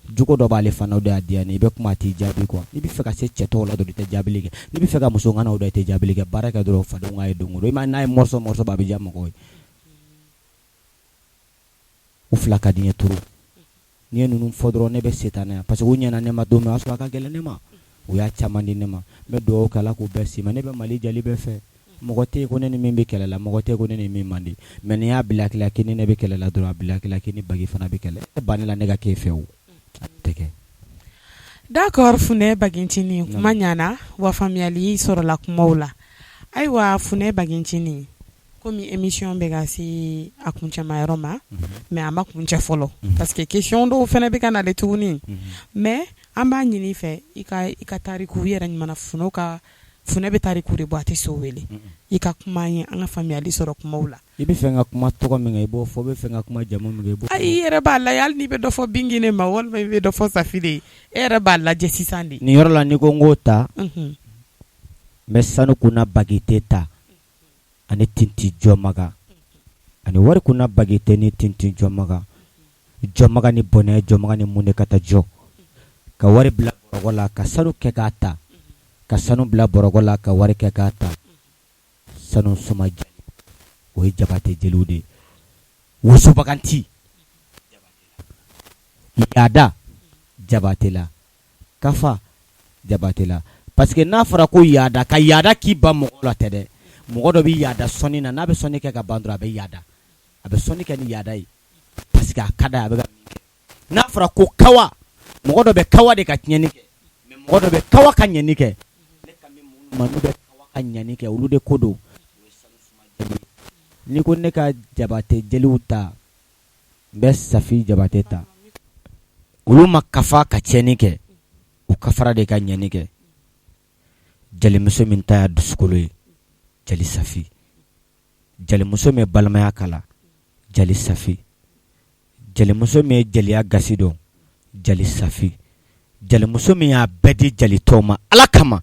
Jogo dɔ b'ale fana o de y'a diya ne ye. I bɛ kuma a t'i jaabi quoi. N'i bɛ fɛ ka se cɛ tɔw la dɔrɔn i tɛ jaabili kɛ. N'i bɛ fɛ ka muso ŋanaw dɔn i tɛ jaabili kɛ. Baara kɛ dɔrɔn fadenw k'a ye don o don. I m'a ye n'a ye morceau morceau bɔ a bɛ diya mɔgɔw ye. U fila ka di n ye trop. N'i ye ninnu fɔ dɔrɔn ne bɛ setanaya parce que u ɲɛna ne ma don min o y'a sɔrɔ a ka gɛlɛn ne ma. U y'a caman di ne ma. N bɛ dugawu kɛ Ala k'u bɛɛ si ma. Ne bɛ Mali jeli bɛɛ fɛ. Mɔgɔ tɛ yen ko ne ni min bɛ kɛlɛ la, mɔgɔ tɛ yen ko ne ni min man di. Mais n'i y'a bila hakili la k'i ni ne bɛ kɛlɛ la dɔrɔn, a bila hakili la k'i ni Bagi fana bɛ kɛlɛ. E ban ne la ne ka k'e fɛ o, a tɛ kɛ. D'accord Funɛ Bagincinin, kuma ɲana wa faamuyali sɔrɔla kumaw la. Ayiwa Funɛ Bagincinin, komi émission bɛ ka se a kuncɛma yɔrɔ ma, mais a ma kuncɛ fɔlɔ parce que question dɔw fana bɛ ka nalen tuguni, mais an b'a ɲini i fɛ i ka tariku i yɛrɛ ɲuman Funɛw ka Funɛ bɛ tariku de bɔ a tɛ so wele i ka kuma ye an ka faamuyali sɔrɔ kumaw la. I bɛ fɛ ka kuma tɔgɔ min kan i b'o fɔ, i bɛ fɛ ka kuma jamu min kan i b'o fɔ. Ayi i yɛrɛ b'a lajɛ hali n'i bɛ dɔ fɔ Bingi ne ma walima i bɛ dɔ fɔ Safi de ye e yɛrɛ b'a lajɛ sisan de. Nin yɔrɔ la n'i ko n k'o ta, n bɛ sanu kunna Bagite ta ani Tintin Jɔmaga ani wari kunna Bagite ni Tintin Jɔmaga Jɔmaga ni bɔnɛ Jɔmaga ni mun de ka taa jɔ ka wari bila bɔrɔgɔ la ka sanu kɛ k'a ta ka sanu bila bɔrɔgɔ la ka wari kɛ k'a ta sanu suma o ye Jabatɛ jeliw de ye wosobaganti yaada Jabatɛ la kafa Jabatɛ la parce que n'a fɔra ko yaada ka yaada k'i ban mɔgɔ la tɛ dɛ mɔgɔ dɔ bɛ yaada sɔnni na n'a bɛ sɔnni kɛ ka ban dɔrɔn a bɛ yaada a bɛ sɔnni kɛ ni yaada ye parce que a ka d'a ye a bɛ ka min kɛ n'a fɔra ko kawa mɔgɔ dɔ bɛ kawa de ka tiɲɛni kɛ mais mɔgɔ dɔ bɛ kawa ka ɲɛni kɛ ne kan bɛ minnu ma n'u bɛ kawa ka ɲɛni kɛ olu de ko don o ye sanu suma jeli ye n'i ko ne ka Jabatɛ jeliw ta n bɛ Safi Jabatɛ ta olu ma kafa ka tiɲɛni kɛ u kafara de ka ɲɛni kɛ jelimuso min ta y'a dusukolo ye jeli Safi jelimuso min ye balimaya kala jeli Safi jelimuso min ye jeliya gasi dɔn jeli Safi jelimuso min y'a bɛɛ di jeli tɔw ma Ala kama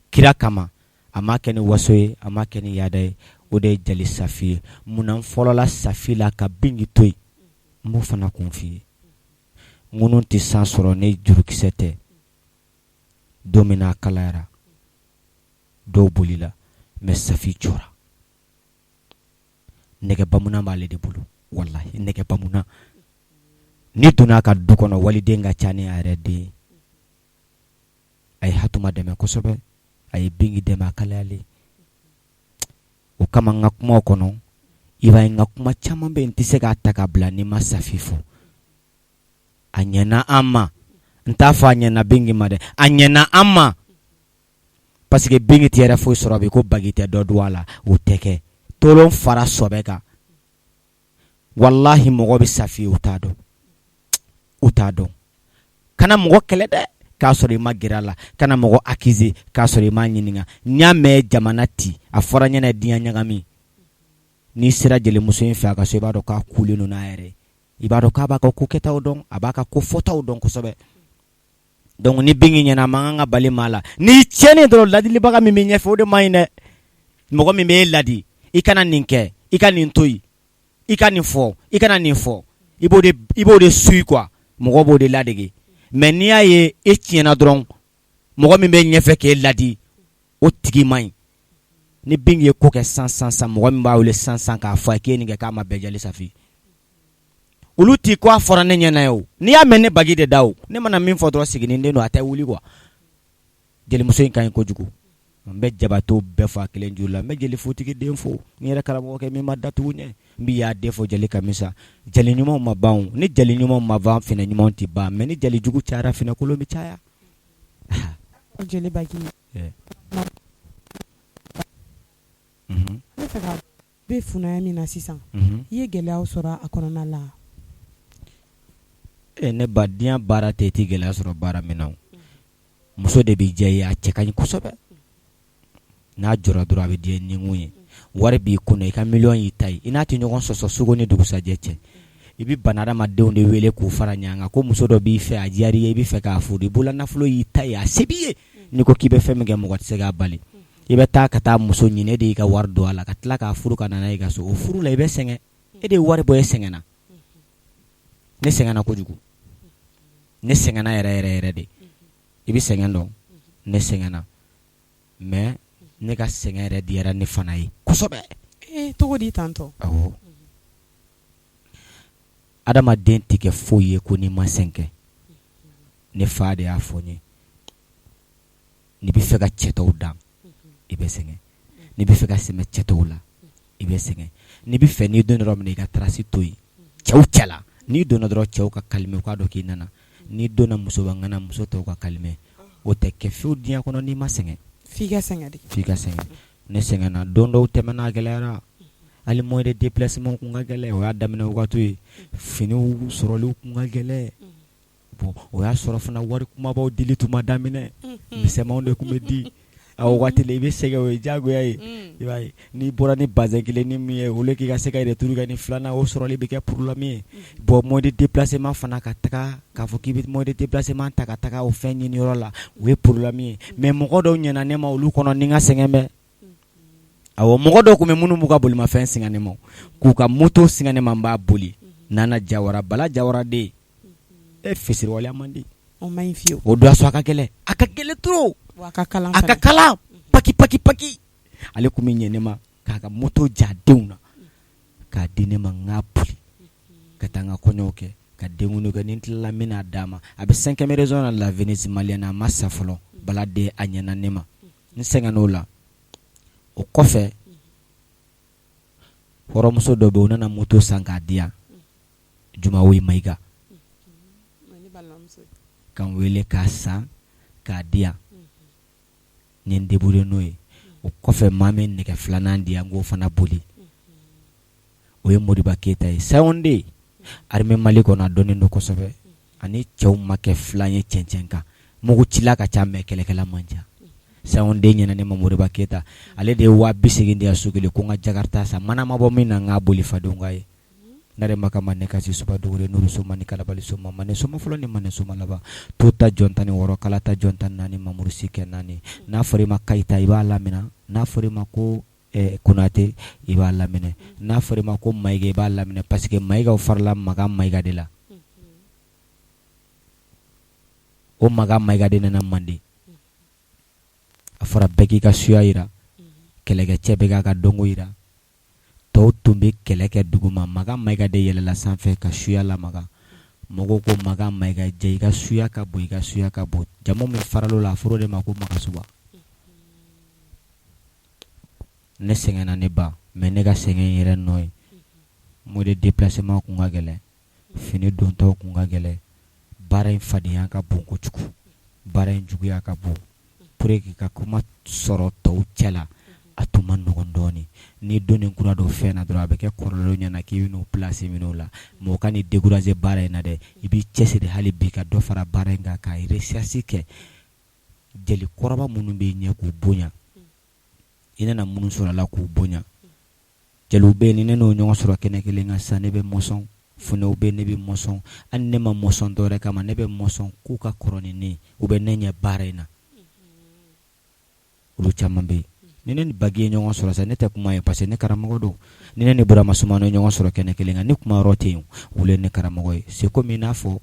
kira kama a ma kɛ ni waso ye a ma kɛ ni yaada ye o de ye jeli Safi ye munna n fɔlɔla Safi la ka Bingi to yen n b'o fana kun f'i ye ŋunu tɛ san sɔrɔ ni jurukisɛ tɛ don min na a kalayara dɔw bolila mais Safi jɔra nɛgɛ bamunan b'ale de bolo walahi nɛgɛ bamunan n'i donna a ka du kɔnɔ waliden ka ca ni a yɛrɛ den ye a ye Hatuma dɛmɛ kosɛbɛ a ye Bingi dɛmɛ a kalayalen o kama n ka kumaw kɔnɔ i b'a ye n ka kuma caman bɛ yen n tɛ se k'a ta ka bila ni n ma Safi fɔ a ɲɛna an ma n t'a fɔ a ɲɛna Bingi ma dɛ a ɲɛna an ma parce que Bingi tɛ yɛrɛ foyi sɔrɔ bi ko Bagi tɛ dɔ dun a la o tɛ kɛ tolon fara sɔbɛ kan walahi mɔgɔ bɛ Safi ye u t'a dɔn u t'a dɔn kana mɔgɔ kɛlɛ dɛ k'a sɔrɔ i ma gɛrɛ a la kana mɔgɔ accuser k'a sɔrɔ i m'a ɲininka n y'a mɛn jamana ti a fɔra n ɲɛna diɲɛ ɲagami n'i sera jelimuso in fɛ a ka so i b'a dɔn k'a kulen don n'a yɛrɛ ye i b'a dɔn k'a b'a ka ko kɛtaw dɔn a b'a ka ko fɔtaw dɔn kosɛbɛ donc ni Bingi ɲɛna a man kan ka bali maa la n'i tiɲɛnen dɔrɔn ladilibaga min b'i ɲɛfɛ o de man ɲi dɛ mɔgɔ min b'e ladi i kana nin kɛ i ka nin to yen i ka nin fɔ i kana nin fɔ i b'o de i b'o de suit quoi mɔgɔ b'o de ladege mais n'i y'a ye e tiɲɛna dɔrɔn mɔgɔ min bɛ ɲɛfɛ k'e ladi o tigi man ɲi ni Bingi ye ko kɛ san san san mɔgɔ min b'a wele san san k'a fɔ a ye k'e ye nin kɛ k'a ma bɛn jeli Safi olu ti ko a fɔra ne ɲɛna ye o n'i y'a mɛn ne Bagi de da o ne mana min fɔ dɔrɔn siginiden don a tɛ wuli quoi jelimuso in ka ɲi kojugu n bɛ Jabatew bɛɛ fo a kelen juru la n bɛ jeli fotigi den fo n yɛrɛ karamɔgɔkɛ min ma datugu ɲɛ n bɛ y'a den fo jeli Kamisa jeli ɲumanw ma ban ni jeli ɲumanw ma ban finɛ ɲumanw tɛ ban mais ni jeli jugu cayara finɛ kolon bɛ caya. Jeli Bagi ne bɛ fɛ ka bɛ funaya min na sisan i ye gɛlɛyaw sɔrɔ a kɔnɔna la. Ne ba diɲɛ baara tɛ i tɛ gɛlɛya sɔrɔ baara min na muso de bɛ diya i ye a cɛ ka ɲi kosɛbɛ n'a jɔra dɔrɔn a bɛ diya nikun ye wari b'i kun i ka miliyɔn y'i ta ye i n'a tɛ ɲɔgɔn sɔsɔ suko ni dugusajɛ cɛ i bɛ bana adamadenw de wele k'u fara ɲɔgɔn kan ko muso dɔ b'i fɛ a diyara i ye i bɛ fɛ k'a furu i bolola nafolo y'i ta ye a se b'i ye n'i ko k'i bɛ fɛn min kɛ mɔgɔ tɛ se k'a bali i bɛ taa ka taa muso ɲini e de y'i ka wari don a la ka tila k'a furu ka na n'a ye i ka so o furu la i bɛ sɛgɛn e de ye wari bɔ e sɛgɛnna ne sɛgɛnna kojugu. Ne sɛgɛnna yɛrɛ yɛrɛ yɛrɛ de. I bɛ sɛgɛn dɔn, ne sɛgɛnna, mais ne ka sɛgɛn yɛrɛ diyara ne fana ye kosɛbɛ. Ee, cogo di tantɔ? Awɔ, adamaden tɛ kɛ foyi ye ko n'i ma sɛgɛn. Ne fa de y'a fɔ n ye, n'i bɛ fɛ ka cɛ tɔw dan, i bɛ sɛgɛn. N'i bɛ fɛ ka sɛmɛ cɛ tɔw la, i bɛ sɛgɛn. N'i bɛ fɛ n'i donna yɔrɔ min na, i ka trace to yen cɛw cɛla. N'i donna dɔrɔn, cɛw ka calmer, u k'a dɔn k'i nana. N'i donna musoba ŋana, muso tɔw ka calmer. O tɛ kɛ fiyewu diɲɛ kɔnɔ n'i ma sɛgɛn. F'i ka sɛgɛn de. F'i ka sɛgɛn. Ne sɛgɛnna. Don dɔw tɛmɛna, a gɛlɛyara. Hali moyen de déplacement kun ka gɛlɛn. O y'a daminɛ wagati ye. Finiw sɔrɔliw kun ka gɛlɛn. Bon, o y'a sɔrɔ fana wari kumabaw dili tun ma daminɛ, misɛnmanw de tun bɛ di a waati la. I bɛ sɛgɛn, o ye diyagoya ye. I b'a ye, n'i bɔra ni bazin kelen ni min ye, au lieu k'i ka se ka retour kɛ ni filanan, o sɔrɔli bɛ kɛ problème ye. Bon, moyen de déplacement fana, ka taga k'a fɔ k'i bɛ moyen de déplacement ta ka taga o fɛn ɲini yɔrɔ la, o ye problème ye. Mais mɔgɔ dɔw ɲɛna ne ma, olu kɔnɔ ni n ka sɛgɛn bɛ. Awɔ, mɔgɔ dɔw tun bɛ minnu b'u ka bolimafɛn singa ne ma, k'u ka moto singa ne ma, n b'a boli. Nana Jawara, Bala Jawara den e, fisiriwaleya man di. O man ɲi fiyewu. O don y'a sɔrɔ a ka gɛlɛn, a ka gɛlɛn trop. Wa a ka kalan. A ka kalan paki paki paki. Ale tun bɛ ɲɛ ne ma k'a ka moto ja denw na k'a di ne ma, n k'a boli ka taa n ka kɔɲɔw kɛ, ka denkundiw kɛ. Ni n tilala, n bɛna d'a ma. A bɛ 5e région na, la Venise malienne. A ma sa fɔlɔ. Bala den, a ɲɛna ne ma. N sɛgɛnn'o la. O kɔfɛ, hɔrɔnmuso dɔ bɛ yen, o nana moto san k'a di yan, Jumawe Mayiga, ka n wele k'a san k'a di yan. N ye n débrouiller n'o ye. O kɔfɛ, maa min nɛgɛ filanan di yan, n k'o fana boli, o ye Modiba Keyita ye, Sayonden armée Mali kɔnɔ. A dɔnnen don kosɛbɛ. Ani cɛw ma kɛ filan ye cɛncɛn kan. Mugcila ka ca, mais kɛlɛkɛla man ca. Sayonden ɲɛna ne ma, Modiba Keyita. Ale de ye 80 000 di yan su kelen ko n ka jakarta san, mana ma bɔ min na, n k'a boli fadenw ka ye. Nare maka ma ne kasi suba dugure nuru soma ni kalabali soma mane soma fɔlɔ ni mane soma laban to ta jɔn 16, kala ta jɔn 14, mamuru si kɛ naani. N'a fɔra i ma Kayita, i b'a laminɛ. N'a fɔra i ma ko Konate, i b'a laminɛ. N'a fɔra i ma ko Mayiga, i b'a laminɛ, parce que Mayigaw farala Makan Mayiga de la. O Makan Mayiga de nana Manden. A fɔra bɛɛ k'i ka suya jira, kɛlɛkɛcɛ bɛ k'a ka dɔnko jira. Tɔw tun bɛ kɛlɛ kɛ duguma, Makan Mayiga de yɛlɛla sanfɛ ka suya lamaga. Mɔgɔw ko Makan Mayiga jɛ, i ka suya ka bon, i ka suya ka bon. Jamu min faral'o la, a fɔr'o de ma ko Magasuba. Ne sɛgɛnna ne ba, mais ne ka sɛgɛn yɛrɛ nɔ ye, moyen de déplacement kun ka gɛlɛn, fini dontɔw kun ka gɛlɛn. Baara in fadenya ka bon kojugu, baara in juguya ka bon. Pour que ka kuma sɔrɔ tɔw cɛ la, a tun ma nɔgɔn dɔɔnin. N'i donnen kura don fɛn na dɔrɔn, a bɛ kɛ kɔrɔlenw ɲɛna k'i bɛ n'o place minɛ o la. Mais o kan'i décourager baara in na dɛ. I b'i cɛsiri hali bi ka dɔ fara baara in kan, ka recherche kɛ. Jelikɔrɔba minnu b'i ɲɛ, k'u bonya. I nana minnu sɔrɔ a la, k'u bonya. Jeliw bɛ yen, ni ne n'o ɲɔgɔn sɔrɔ kɛnɛ kelen kan sisan, ne bɛ mɔsɔn. Funɛw bɛ yen, ne bɛ mɔsɔn. Hali ne ma mɔsɔn dɔwɛrɛ kama, ne bɛ mɔsɔn k'u ka kɔrɔ ni ne ye, u bɛ ne ɲɛ baara in na. Olu caman bɛ yen. Ni ne ni Bagi ye ɲɔgɔn sɔrɔ sisan, ne tɛ kuma ye, parce que ne karamɔgɔ don. Ni ne ni Burama Sumano ye ɲɔgɔn sɔrɔ kɛnɛ kelen kan, ne kuma yɔrɔ tɛ yen. Olu ye ne karamɔgɔ ye. C'est comme i n'a fɔ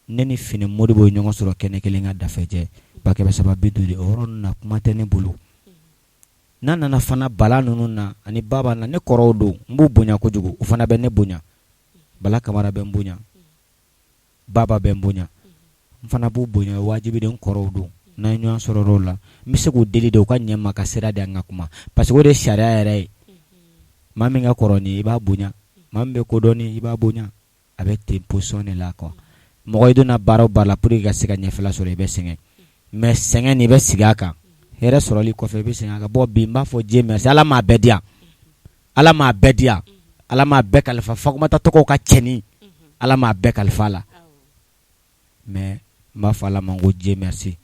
ne ni Fine Modibo ye ɲɔgɔn sɔrɔ kɛnɛ kelen kan, Dafɛjɛ 350, o yɔrɔ ninnu na, kuma tɛ ne bolo. N'a nana fana Bala ninnu na ani Baba na, ne kɔrɔw don, n b'u bonya kojugu, u fana bɛ ne bonya. Bala Kamara bɛ n bonya, Baba bɛ n bonya, n fana b'u bonya. Wajibi de, n kɔrɔw don. N'an ye ɲɔgɔn sɔrɔ yɔrɔw la, n bɛ se k'u deli de u ka ɲɛ n ma ka sira di an ka kuma, parce que o de ye sariya yɛrɛ ye. Maa min ka kɔrɔ ni ye, i b'a bonya. Maa min bɛ ko dɔn ni ye, i b'a bonya. A bɛ ten position de la quoi. Mɔgɔ i donna baara o baara la, pour que ka se ka ɲɛfɛla sɔrɔ, i bɛ sɛgɛn. Mais sɛgɛn nin, i bɛ sigi a kan. Hɛrɛ sɔrɔli kɔfɛ, i bɛ sɛgɛn a kan. Bon, bi n b'a fɔ Dieu merci, Ala m'a bɛɛ di yan. Ala m'a bɛɛ di yan. Ala m'a bɛɛ kalifa Fatumata tɔgɔw ka cɛnin. Ala m'a bɛɛ kalifa a la. Mais n b'a fɔ Ala ma ko Dieu merci.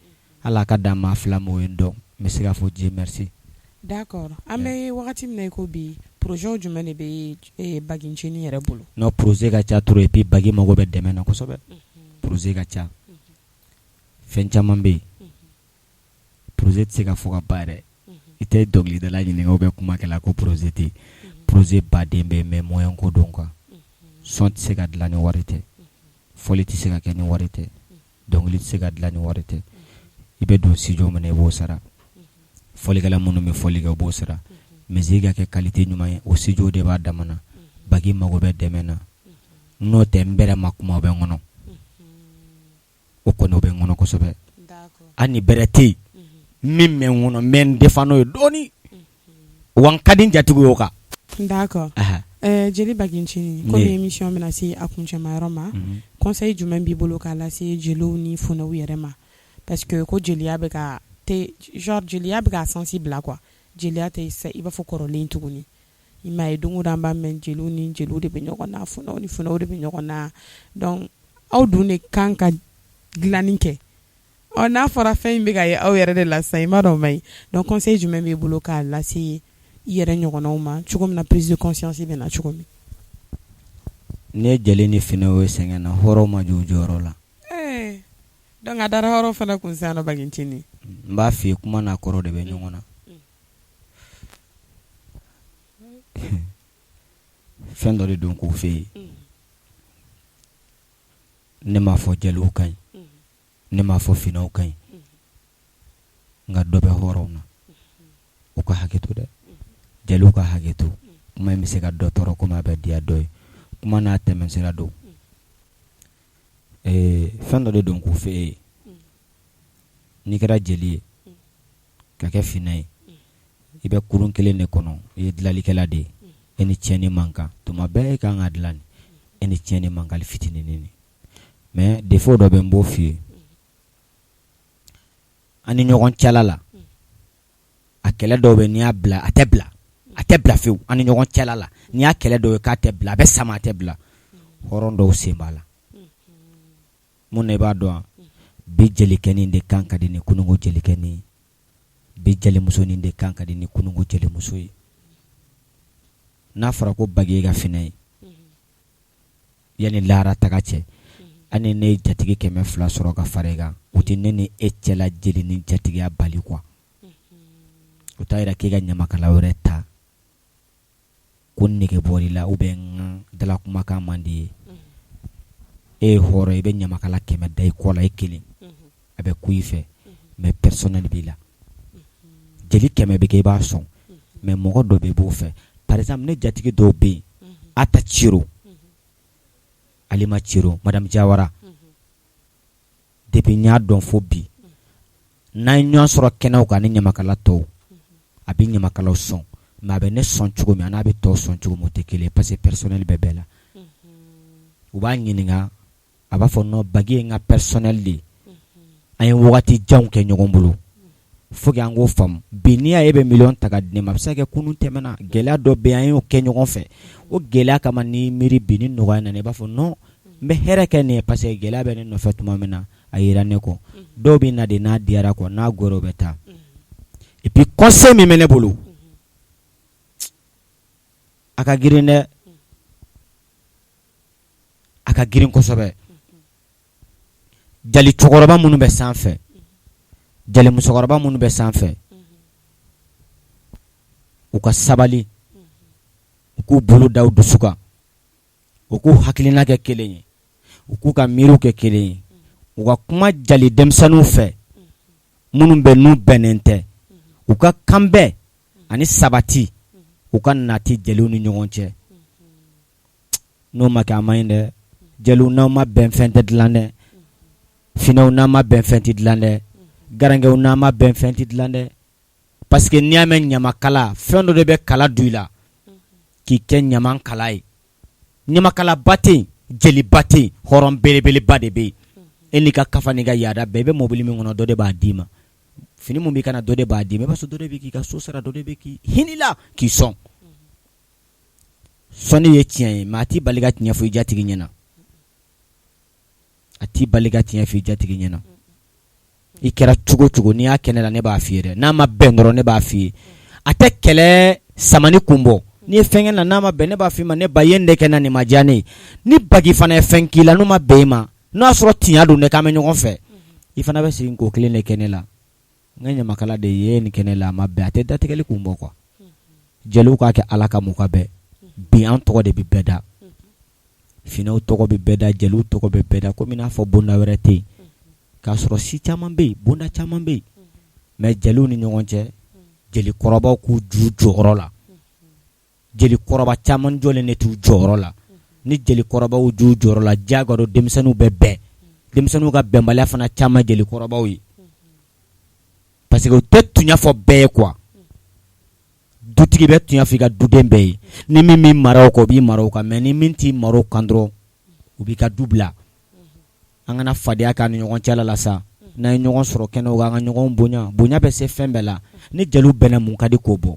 Ala ka dan maa fila ma, o ye n dɔn. N bɛ se k'a fɔ Dieu merci. D'accord. An bɛ wagati min na i ko bi, projet jumɛn de bɛ Bagi Ncinin yɛrɛ bolo? Non, projet ka ca trop, et puis Bagi mago bɛ dɛmɛ na kosɛbɛ. Projet ka ca. Fɛn caman bɛ yen. Projet tɛ se ka fɔ ka ban yɛrɛ. I tɛ dɔnkilidala ɲininka ou bien kumakɛla ko projet tɛ yen. Projet baden bɛ yen, mais moyen ko don quoi. Son tɛ se ka dilan ni wari tɛ. Fɔli tɛ se ka kɛ ni wari tɛ. Dɔnkili tɛ se ka dilan ni wari tɛ. I bɛ don studio min na i b'o sara. Fɔlikɛla minnu bɛ fɔli kɛ o b'o sara. Musique ka kɛ qualité ɲuman ye o studio de b'a dama na. Bagi mago bɛ dɛmɛ na. N'o tɛ n bɛrɛ ma kuma o bɛ n kɔnɔ. O kɔni o bɛ n kɔnɔ kosɛbɛ. Hali ni bɛrɛ tɛ yen, min bɛ n kɔnɔ n bɛ n défend n'o ye dɔɔnin. Wa n ka di n jatigiw ye o kan. D'accord. Jeli Bagi Ncinin, komi émission bɛna se a kuncɛma yɔrɔ ma, conseil jumɛn b'i bolo k'a lase jeliw ni funɛw yɛrɛ ma? Parce que ko jeliya bɛ ka genre jeliya bɛ ka sens bila quoi jeliya tɛ i b'a fɔ kɔrɔlen tuguni. I m'a ye don o don an b'a mɛn jeliw ni jeliw de bɛ ɲɔgɔn na, funɛw ni funɛw de bɛ ɲɔgɔn na. Donc aw dun de kan ka dilanni kɛ. Ɔ n'a fɔra fɛn in bɛ ka ye aw yɛrɛ de la sisan i m'a dɔn o man ɲi. Donc conseil jumɛn b'i bolo k'a lase i yɛrɛ ɲɔgɔnnaw ma cogo min na prise de conscience bɛ na cogo min? Ne ye jeli ni funɛw ye sɛgɛn na, hɔrɔnw ma jɔ u jɔyɔrɔ la. Ee donc a dara hɔrɔn fana kun sisan nɔ Bagi Ncinin. N b'a f'i ye kuma n'a kɔrɔ de bɛ ɲɔgɔn na. Fɛn dɔ de don k'o f'e ye. Ne m'a fɔ jeliw ka ɲi. Ne m'a fɔ finɛw ka ɲi. Nka dɔ bɛ hɔrɔnw na. U ka hakɛ to dɛ. Jeliw ka hakɛ to. Kuma in bɛ se ka dɔ tɔɔrɔ komi a bɛ diya dɔ ye. Kuma n'a tɛmɛsira don. Ee fɛn dɔ de don k'o f'e ye. N'i kɛra jeli ye, ka kɛ finɛ ye, i bɛ kurun kelen de kɔnɔ, i ye dilanlikɛla de ye. E ni tiɲɛni man kan. Tuma bɛɛ e ka kan ka dilan. E ni tiɲɛni man kan hali fitinin. Mais défaut dɔ bɛ n b'o f'i ye. An ni ɲɔgɔn cɛla la, a kɛlɛ dɔw bɛ n'i y'a bila a tɛ bila, a tɛ bila fewu. An ni ɲɔgɔn cɛla la, n'i y'a kɛlɛ dɔw ye k'a tɛ bila, a bɛ sama a tɛ bila. Hɔrɔn dɔw sen b'a la. Mun na i b'a dɔn wa? Bi jelikɛnin de kan ka di ni kununko jelikɛnin ye. Bi jelimusonin de kan ka di ni kununko jelimuso ye. N'a fɔra ko Bagi ye ka finɛ ye, yanni lahara taga cɛ, hali ni ne ye jatigi 200 sɔrɔ ka fara i kan, o tɛ ne ni e cɛla jeli ni jatigiya bali quoi. O t'a yira k'e ka ɲamakala wɛrɛ ta ko nege bɔr'i la ou bien n ka dala kumakan man di ye. E ye hɔrɔn ye, i bɛ ɲamakala 100 da i kɔ la e kelen, a bɛ ku i fɛ, mais personnel b'i la. Jeli 100 bɛ kɛ i b'a sɔn, mais mɔgɔ dɔ bɛ i b'o fɛ. Par exemple ne jatigi dɔw bɛ yen, Ata Ciro, Alima Ciro, Madame Jawara, depuis n y'a dɔn fo bi, n'an ye ɲɔgɔn sɔrɔ kɛnɛw kan ni ɲamakala tɔw, a bɛ ɲamakalaw sɔn, mais a bɛ ne sɔn cogo min a n'a bɛ tɔw sɔn cogo min o tɛ kelen ye parce que personnel bɛ bɛɛ la. U b'a ɲininka, a b'a fɔ non Bagi ye n ka personnel de ye. An ye wagati janw kɛ ɲɔgɔn bolo. Faut que an k'o faamu. Bi n'i y'a ye e bɛ miliyɔn ta ka di ne ma, a bɛ se ka kɛ kunun tɛmɛna, gɛlɛya dɔ bɛ yen an y'o kɛ ɲɔgɔn fɛ. O gɛlɛya kama n'i miiri bi ni nɔgɔya nana i b'a fɔ non n bɛ hɛrɛ kɛ nin ye parce que gɛlɛya bɛ ne nɔfɛ tuma min na a yera ne kɔ. Dɔw bɛ na de n'a diyara quoi, n'a goyara u bɛ taa. Et puis conseil min bɛ ne bolo, a ka girin dɛ. A ka girin kosɛbɛ. Jali cɛkɔrɔba minnu bɛ sanfɛ, jali musokɔrɔba minnu bɛ sanfɛ, u ka sabali, u k'u bolo da u dusu kan, u k'u hakilina kɛ kelen ye, u k'u ka miiriw kɛ kelen ye, u ka kuma jali denmisɛnninw fɛ minnu bɛ n'u bɛnnen tɛ, u ka kanbɛn ani sabati, u ka nati jeliw ni ɲɔgɔn cɛ. N'o ma kɛ a man ɲi dɛ. Jeliw n'aw ma bɛn fɛn tɛ dilan dɛ. Finɛw n'aw ma bɛn fɛn tɛ dilan dɛ. Garankɛw n'aw ma bɛn fɛn tɛ dilan dɛ. Parce que n'i y'a mɛn ɲamakala, fɛn dɔ de bɛ kala don i la k'i kɛ ɲamakala ye. Ɲamakalaba tɛ yen, jeliba tɛ yen, hɔrɔn belebeleba de bɛ yen. E n'i ka kafa n'i ka yaada bɛɛ, i bɛ mobili min kɔnɔ dɔ de b'a d'i ma. Fini min b'i kan na dɔ de b'a d'i ma. I b'a sɔrɔ dɔ de bɛ k'i ka so sara, dɔ de bɛ k'i hinɛ la k'i sɔn. Sɔnni ye tiɲɛ ye, mais a t'i bali ka tiɲɛ fɔ i jatigi ɲɛna. A t'i bali ka tiɲɛ fɔ i jatigi ɲɛna. I kɛra cogo cogo n'i y'a kɛ ne la ne b'a f'i ye dɛ. N'a ma bɛn dɔrɔn ne b'a f'i ye. A tɛ kɛlɛ samani kun bɔ. N'i ye fɛn kɛ n na n'a ma bɛn ne b'a f'i ma ne ba i ye nin de kɛ n na nin ma diya ne ye. Ni Bagi fana ye fɛn k'i la n'o ma bɛn i ma, n'o y'a sɔrɔ tiɲɛ don dɛ k'an bɛ ɲɔgɔn fɛ, i fana bɛ segin k'o kelen de kɛ ne la. N ka ɲamakala de ye nin kɛ ne la a ma bɛn, a tɛ datigɛli kun bɔ quoi. Jeliw k'a kɛ Ala kama u ka bɛn. Bi an tɔgɔ de bɛ bɛɛ da. Finɛw tɔgɔ bɛ bɛɛ da, jeliw tɔgɔ bɛ bɛɛ da komi n'a fɔ bonda wɛrɛ tɛ yen. K'a sɔrɔ si caman bɛ yen, bonda caman bɛ yen, mais jeliw ni ɲɔgɔn cɛ, jelikɔrɔbaw k'u jɔ u jɔyɔrɔ la. Jelikɔrɔba caman jɔlen de t'u jɔyɔrɔ la. Ni jelikɔrɔbaw jɔ u jɔyɔrɔ la, diyagoya don denmisɛnninw bɛ bɛn. Denmisɛnninw ka bɛnbaliya fana caman jelikɔrɔbaw ye parce que u tɛ tuɲa fɔ bɛɛ ye quoi. Dutigi bɛ tuɲa fɔ i ka duden bɛɛ ye. Ni min b'i mara o kan, o b'i mara o kan, mais ni min t'i mara o kan dɔrɔn, u b'i ka du bila. An kana fadenya k'an ni ɲɔgɔn cɛla la sa. N'an ye ɲɔgɔn sɔrɔ kɛnɛw kan, an ka ɲɔgɔn bonya. Bonya bɛ se fɛn bɛɛ la. Ni jeliw bɛnna, mun ka di k'o bɔ?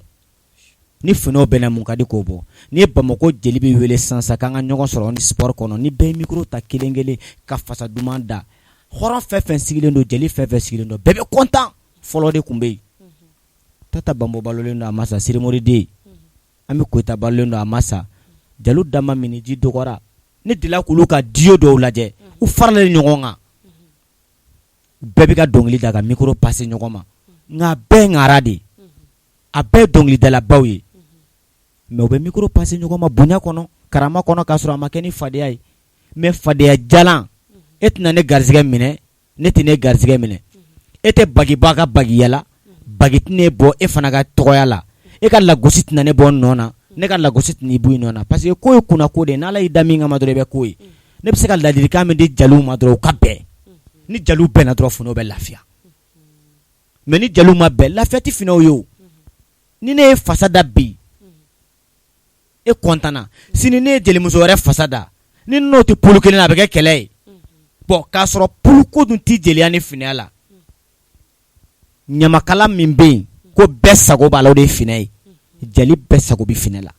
Ni funɛw bɛnna, mun ka di k'o bɔ? Ni ye Bamakɔ jeli bɛ wele sisan sisan k'an ka ɲɔgɔn sɔrɔ ni sport kɔnɔ, ni bɛɛ ye micro ta kelen kelen ka fasa duman da, hɔrɔn fɛn fɛn sigilen don, jeli fɛn fɛn sigilen don, bɛɛ bɛ content. Fɔlɔ de tun bɛ yen. Tata Banbo balolen don, a ma sa. Sirimori den Ami Koyita balolen don, a ma sa. Jeliw dama minniji dɔgɔra. Ne delila k'olu ka duo dɔw lajɛ, u faralen ɲɔgɔn kan, bɛɛ bɛ ka dɔnkili da ka micro passer ɲɔgɔn ma, nka bɛɛ ŋara de, a bɛɛ ye dɔnkilidalabaw ye, mais u bɛ micro passer ɲɔgɔn ma bonya kɔnɔ, karama kɔnɔ, k'a sɔrɔ a ma kɛ ni fadenya ye. Mais fadenya jalan, e tɛna ne garisɛgɛ minɛ, ne tɛ ne garisɛgɛ minɛ. E tɛ bagiba ka bagiya la, bagi tɛ ne bɔ e fana ka tɔgɔya la. E ka lagosi tɛna ne bɔ nɔ na, ne ka lagosi tɛna i bɔ i nɔ na, parce que ko ye kunnako de ye. N'Ala y'i da min kama dɔrɔn, i bɛ k'o ye. Ne bɛ se ka ladilikan min di jeliw ma dɔrɔn, u ka bɛn. Ni jeliw bɛnna dɔrɔn, funɛw bɛ lafiya. Mais ni jeliw ma bɛn, lafiya tɛ funɛw ye o. Ni ne ye fasa da bi, e kɔntanna. Sini ne ye jelimuso wɛrɛ fasa da, ni n'o tɛ pôle kelen na, a bɛ kɛ kɛlɛ ye. Bon, k'a sɔrɔ pôle ko dun tɛ jeliya ni funɛya la. Ɲamakala min bɛ yen ko bɛɛ sago b'a la, o de ye funɛ ye. Jeli bɛɛ sago bɛ funɛ la,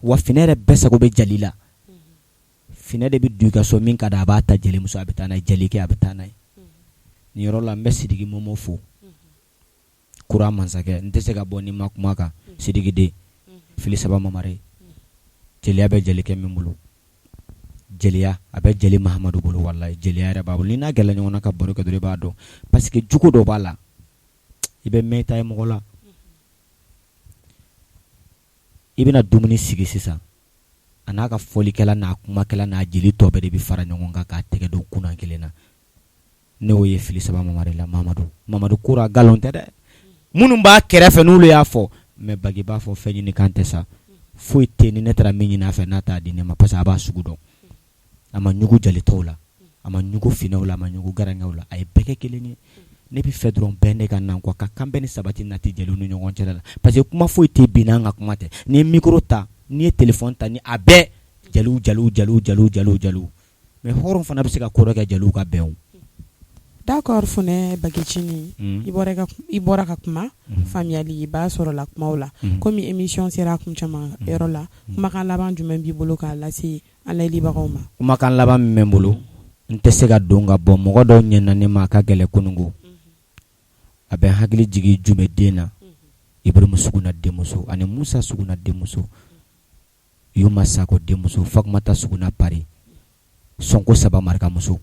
wa funɛ yɛrɛ bɛɛ sago bɛ jeli la. Funɛ de bɛ don i ka so, min ka di a b'a ta jelimuso, a bɛ taa n'a ye. Jelikɛ, a bɛ taa n'a ye. Nin yɔrɔ la, n bɛ Sidiki Momo fo, kura masakɛ. N tɛ se ka bɔ ni ma kuma kan. Sidiki den fili saba mamare, jeliya bɛ jelikɛ min bolo, jeliya a bɛ jeli Mahamadu bolo. Walayi, jeliya yɛrɛ b'a bolo. Ni n'a gɛlɛn ɲɔgɔn na ka baro kɛ dɔrɔn, i b'a dɔn, parce que jugu dɔ b'a la, i bɛ mɛn i ta ye mɔgɔ la. I bɛna dumuni sigi sisan, a n'a ka fɔlikɛla n'a kumakɛla n'a jeli tɔ bɛɛ de bɛ fara ɲɔgɔn kan k'a tɛgɛ don kunan kelen na. Ne y'o ye fili saba mamari la. Mamadu, Mamadu kura, nkalon tɛ dɛ. Minnu b'a kɛrɛfɛ, n'olu y'a fɔ, mais bagi b'a fɔ, fɛn ɲini kan tɛ sa. Foyi tɛ ni ne taara min ɲini a fɛ n'a t'a di ne ma, parce que a b'a sugu dɔn. A ma ɲugu jeli tɔw la, a ma ɲugu finɛw la, a ma ɲugu garankɛw la, a ye bɛɛ kɛ kelen ye. Ne bɛ fɛ dɔrɔn bɛn de ka na quoi, ka kanbɛn ni sabati nati jeliw ni ɲɔgɔn cɛla la, parce que kuma foyi tɛ bi n'an ka kuma tɛ. N'i ye micro ta, n'i ye téléphone ta, ni a bɛɛ jeliw, jeliw, jeliw, jeliw, jeliw, jeliw. Mais hɔrɔn fana bɛ se ka ko dɔ kɛ jeliw ka bɛn o. D'accord, Funɛ Bagicini, i bɔra ka kuma, faamuyali b'a sɔrɔ la kumaw la. Komi émission sera a kuncɛma yɔrɔ la, kumakan laban jumɛn b'i bolo k'a lase an layɛlibagaw ma? Kumakan laban min bɛ n bolo, n tɛ se ka don ka bɔ mɔgɔ dɔw ɲɛna ne ma, a ka gɛlɛn kununko. A bɛ n hakili jigin Jumɛden na, Ibrahim Suguna denmuso ani Musa Suguna denmuso, Yuma Sako denmuso, Fatumata Suguna Paris, Sɔnko saba marakamuso.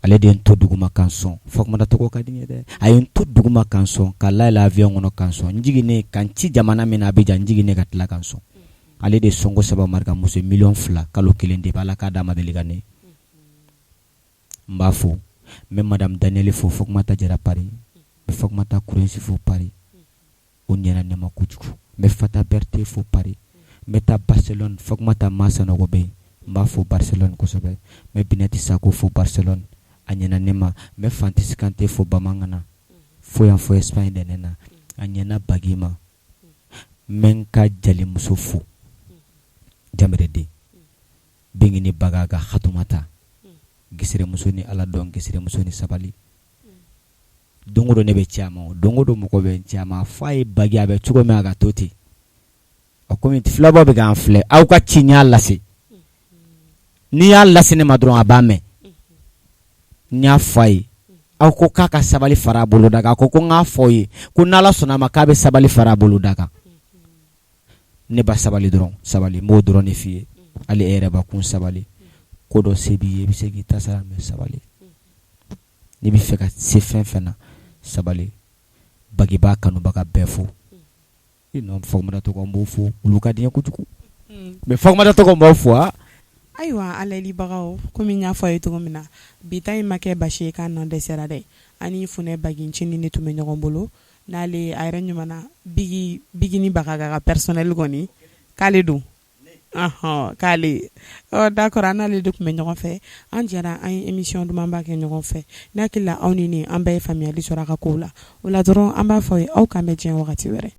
Ale de ye n to duguma ka n sɔn. Fatumata tɔgɔ ka di n ye dɛ. A ye n to duguma ka n sɔn, ka layɛlɛ avion kɔnɔ ka n sɔn, n jiginnen ka n ci jamana min na Abidjan, n jiginnen ka tila ka n sɔn. Ale de ye Sɔnko saba marakamuso. 2 miliyɔn kalo kelen de b'a la k'a d'a ma deli ka ne. N b'a fo. N bɛ madame Daniel fo, Fatumata Jara Paris. N bɛ Fatumata Kurensi fo Paris. O ɲɛna ne ma kojugu. N bɛ Fata Berete fo Paris. N bɛ taa Barcelone, Fatumata Masanɔgɔ bɛ yen, n b'a fo Barcelone kosɛbɛ. N bɛ Binɛti Sako fo Barcelone, a ɲɛna ne ma. N bɛ Fantisi Kante fo Bamangana fo yan fo Espagne dɛnɛn na, a ɲɛna Bagi ma. N bɛ n ka jelimuso fo, Jamere den Bingini Bagaga Hatumata, gisiremuso ni Ala dɔn, gisiremuso ni sabali. Don o don ne bɛ ci a ma, don o don mɔgɔ bɛ ci a ma, f'a ye bagi a bɛ cogo min a ka to ten. A komi filɛbaw bɛ k'an filɛ, aw ka ci n y'a lase, n'i y'a lase ne ma dɔrɔn a b'a mɛn. N y'a fɔ a ye, aw ko k'a ka sabali fara a boloda kan. A ko ko n k'a fɔ aw ye ko n'Ala sɔnna a ma, k'a bɛ sabali fara a boloda kan. Ne ba, sabali dɔrɔn, sabali, n b'o dɔrɔn de f'i ye. Hali e yɛrɛ bakun sabali, ko dɔ se b'i ye, i bɛ se k'i ta sara, mais sabali. N'i bɛ fɛ ka se fɛn fɛn na, sabali. Bagiba kanubaga bɛɛ fo. I nɔ Fatumata tɔgɔ n b'o fo, olu ka di n ye kojugu. Mais Fatumata tɔgɔ n b'aw fo. Ayiwa an layɛlibagaw, komi n y'a fɔ a ye cogo min na, bi ta in ma kɛ basi ye k'an nɔ dɛsɛra dɛ. An ni Funɛ Bagincinin de tun bɛ ɲɔgɔn bolo, n'ale a yɛrɛ ɲuman na Bigi Bigini Bagaga ka personnel kɔni k'ale don. Ɔhɔn, k'ale. Ɔ d'accord, an n'ale de tun bɛ ɲɔgɔn fɛ. An jɛra an ye émission dumanba kɛ ɲɔgɔn fɛ. Ne hakili la aw ni ne an bɛɛ ye faamuyali sɔrɔ a ka kow la. O la dɔrɔn an b'a fɔ aw ye aw k'an bɛn diɲɛ wagati wɛrɛ.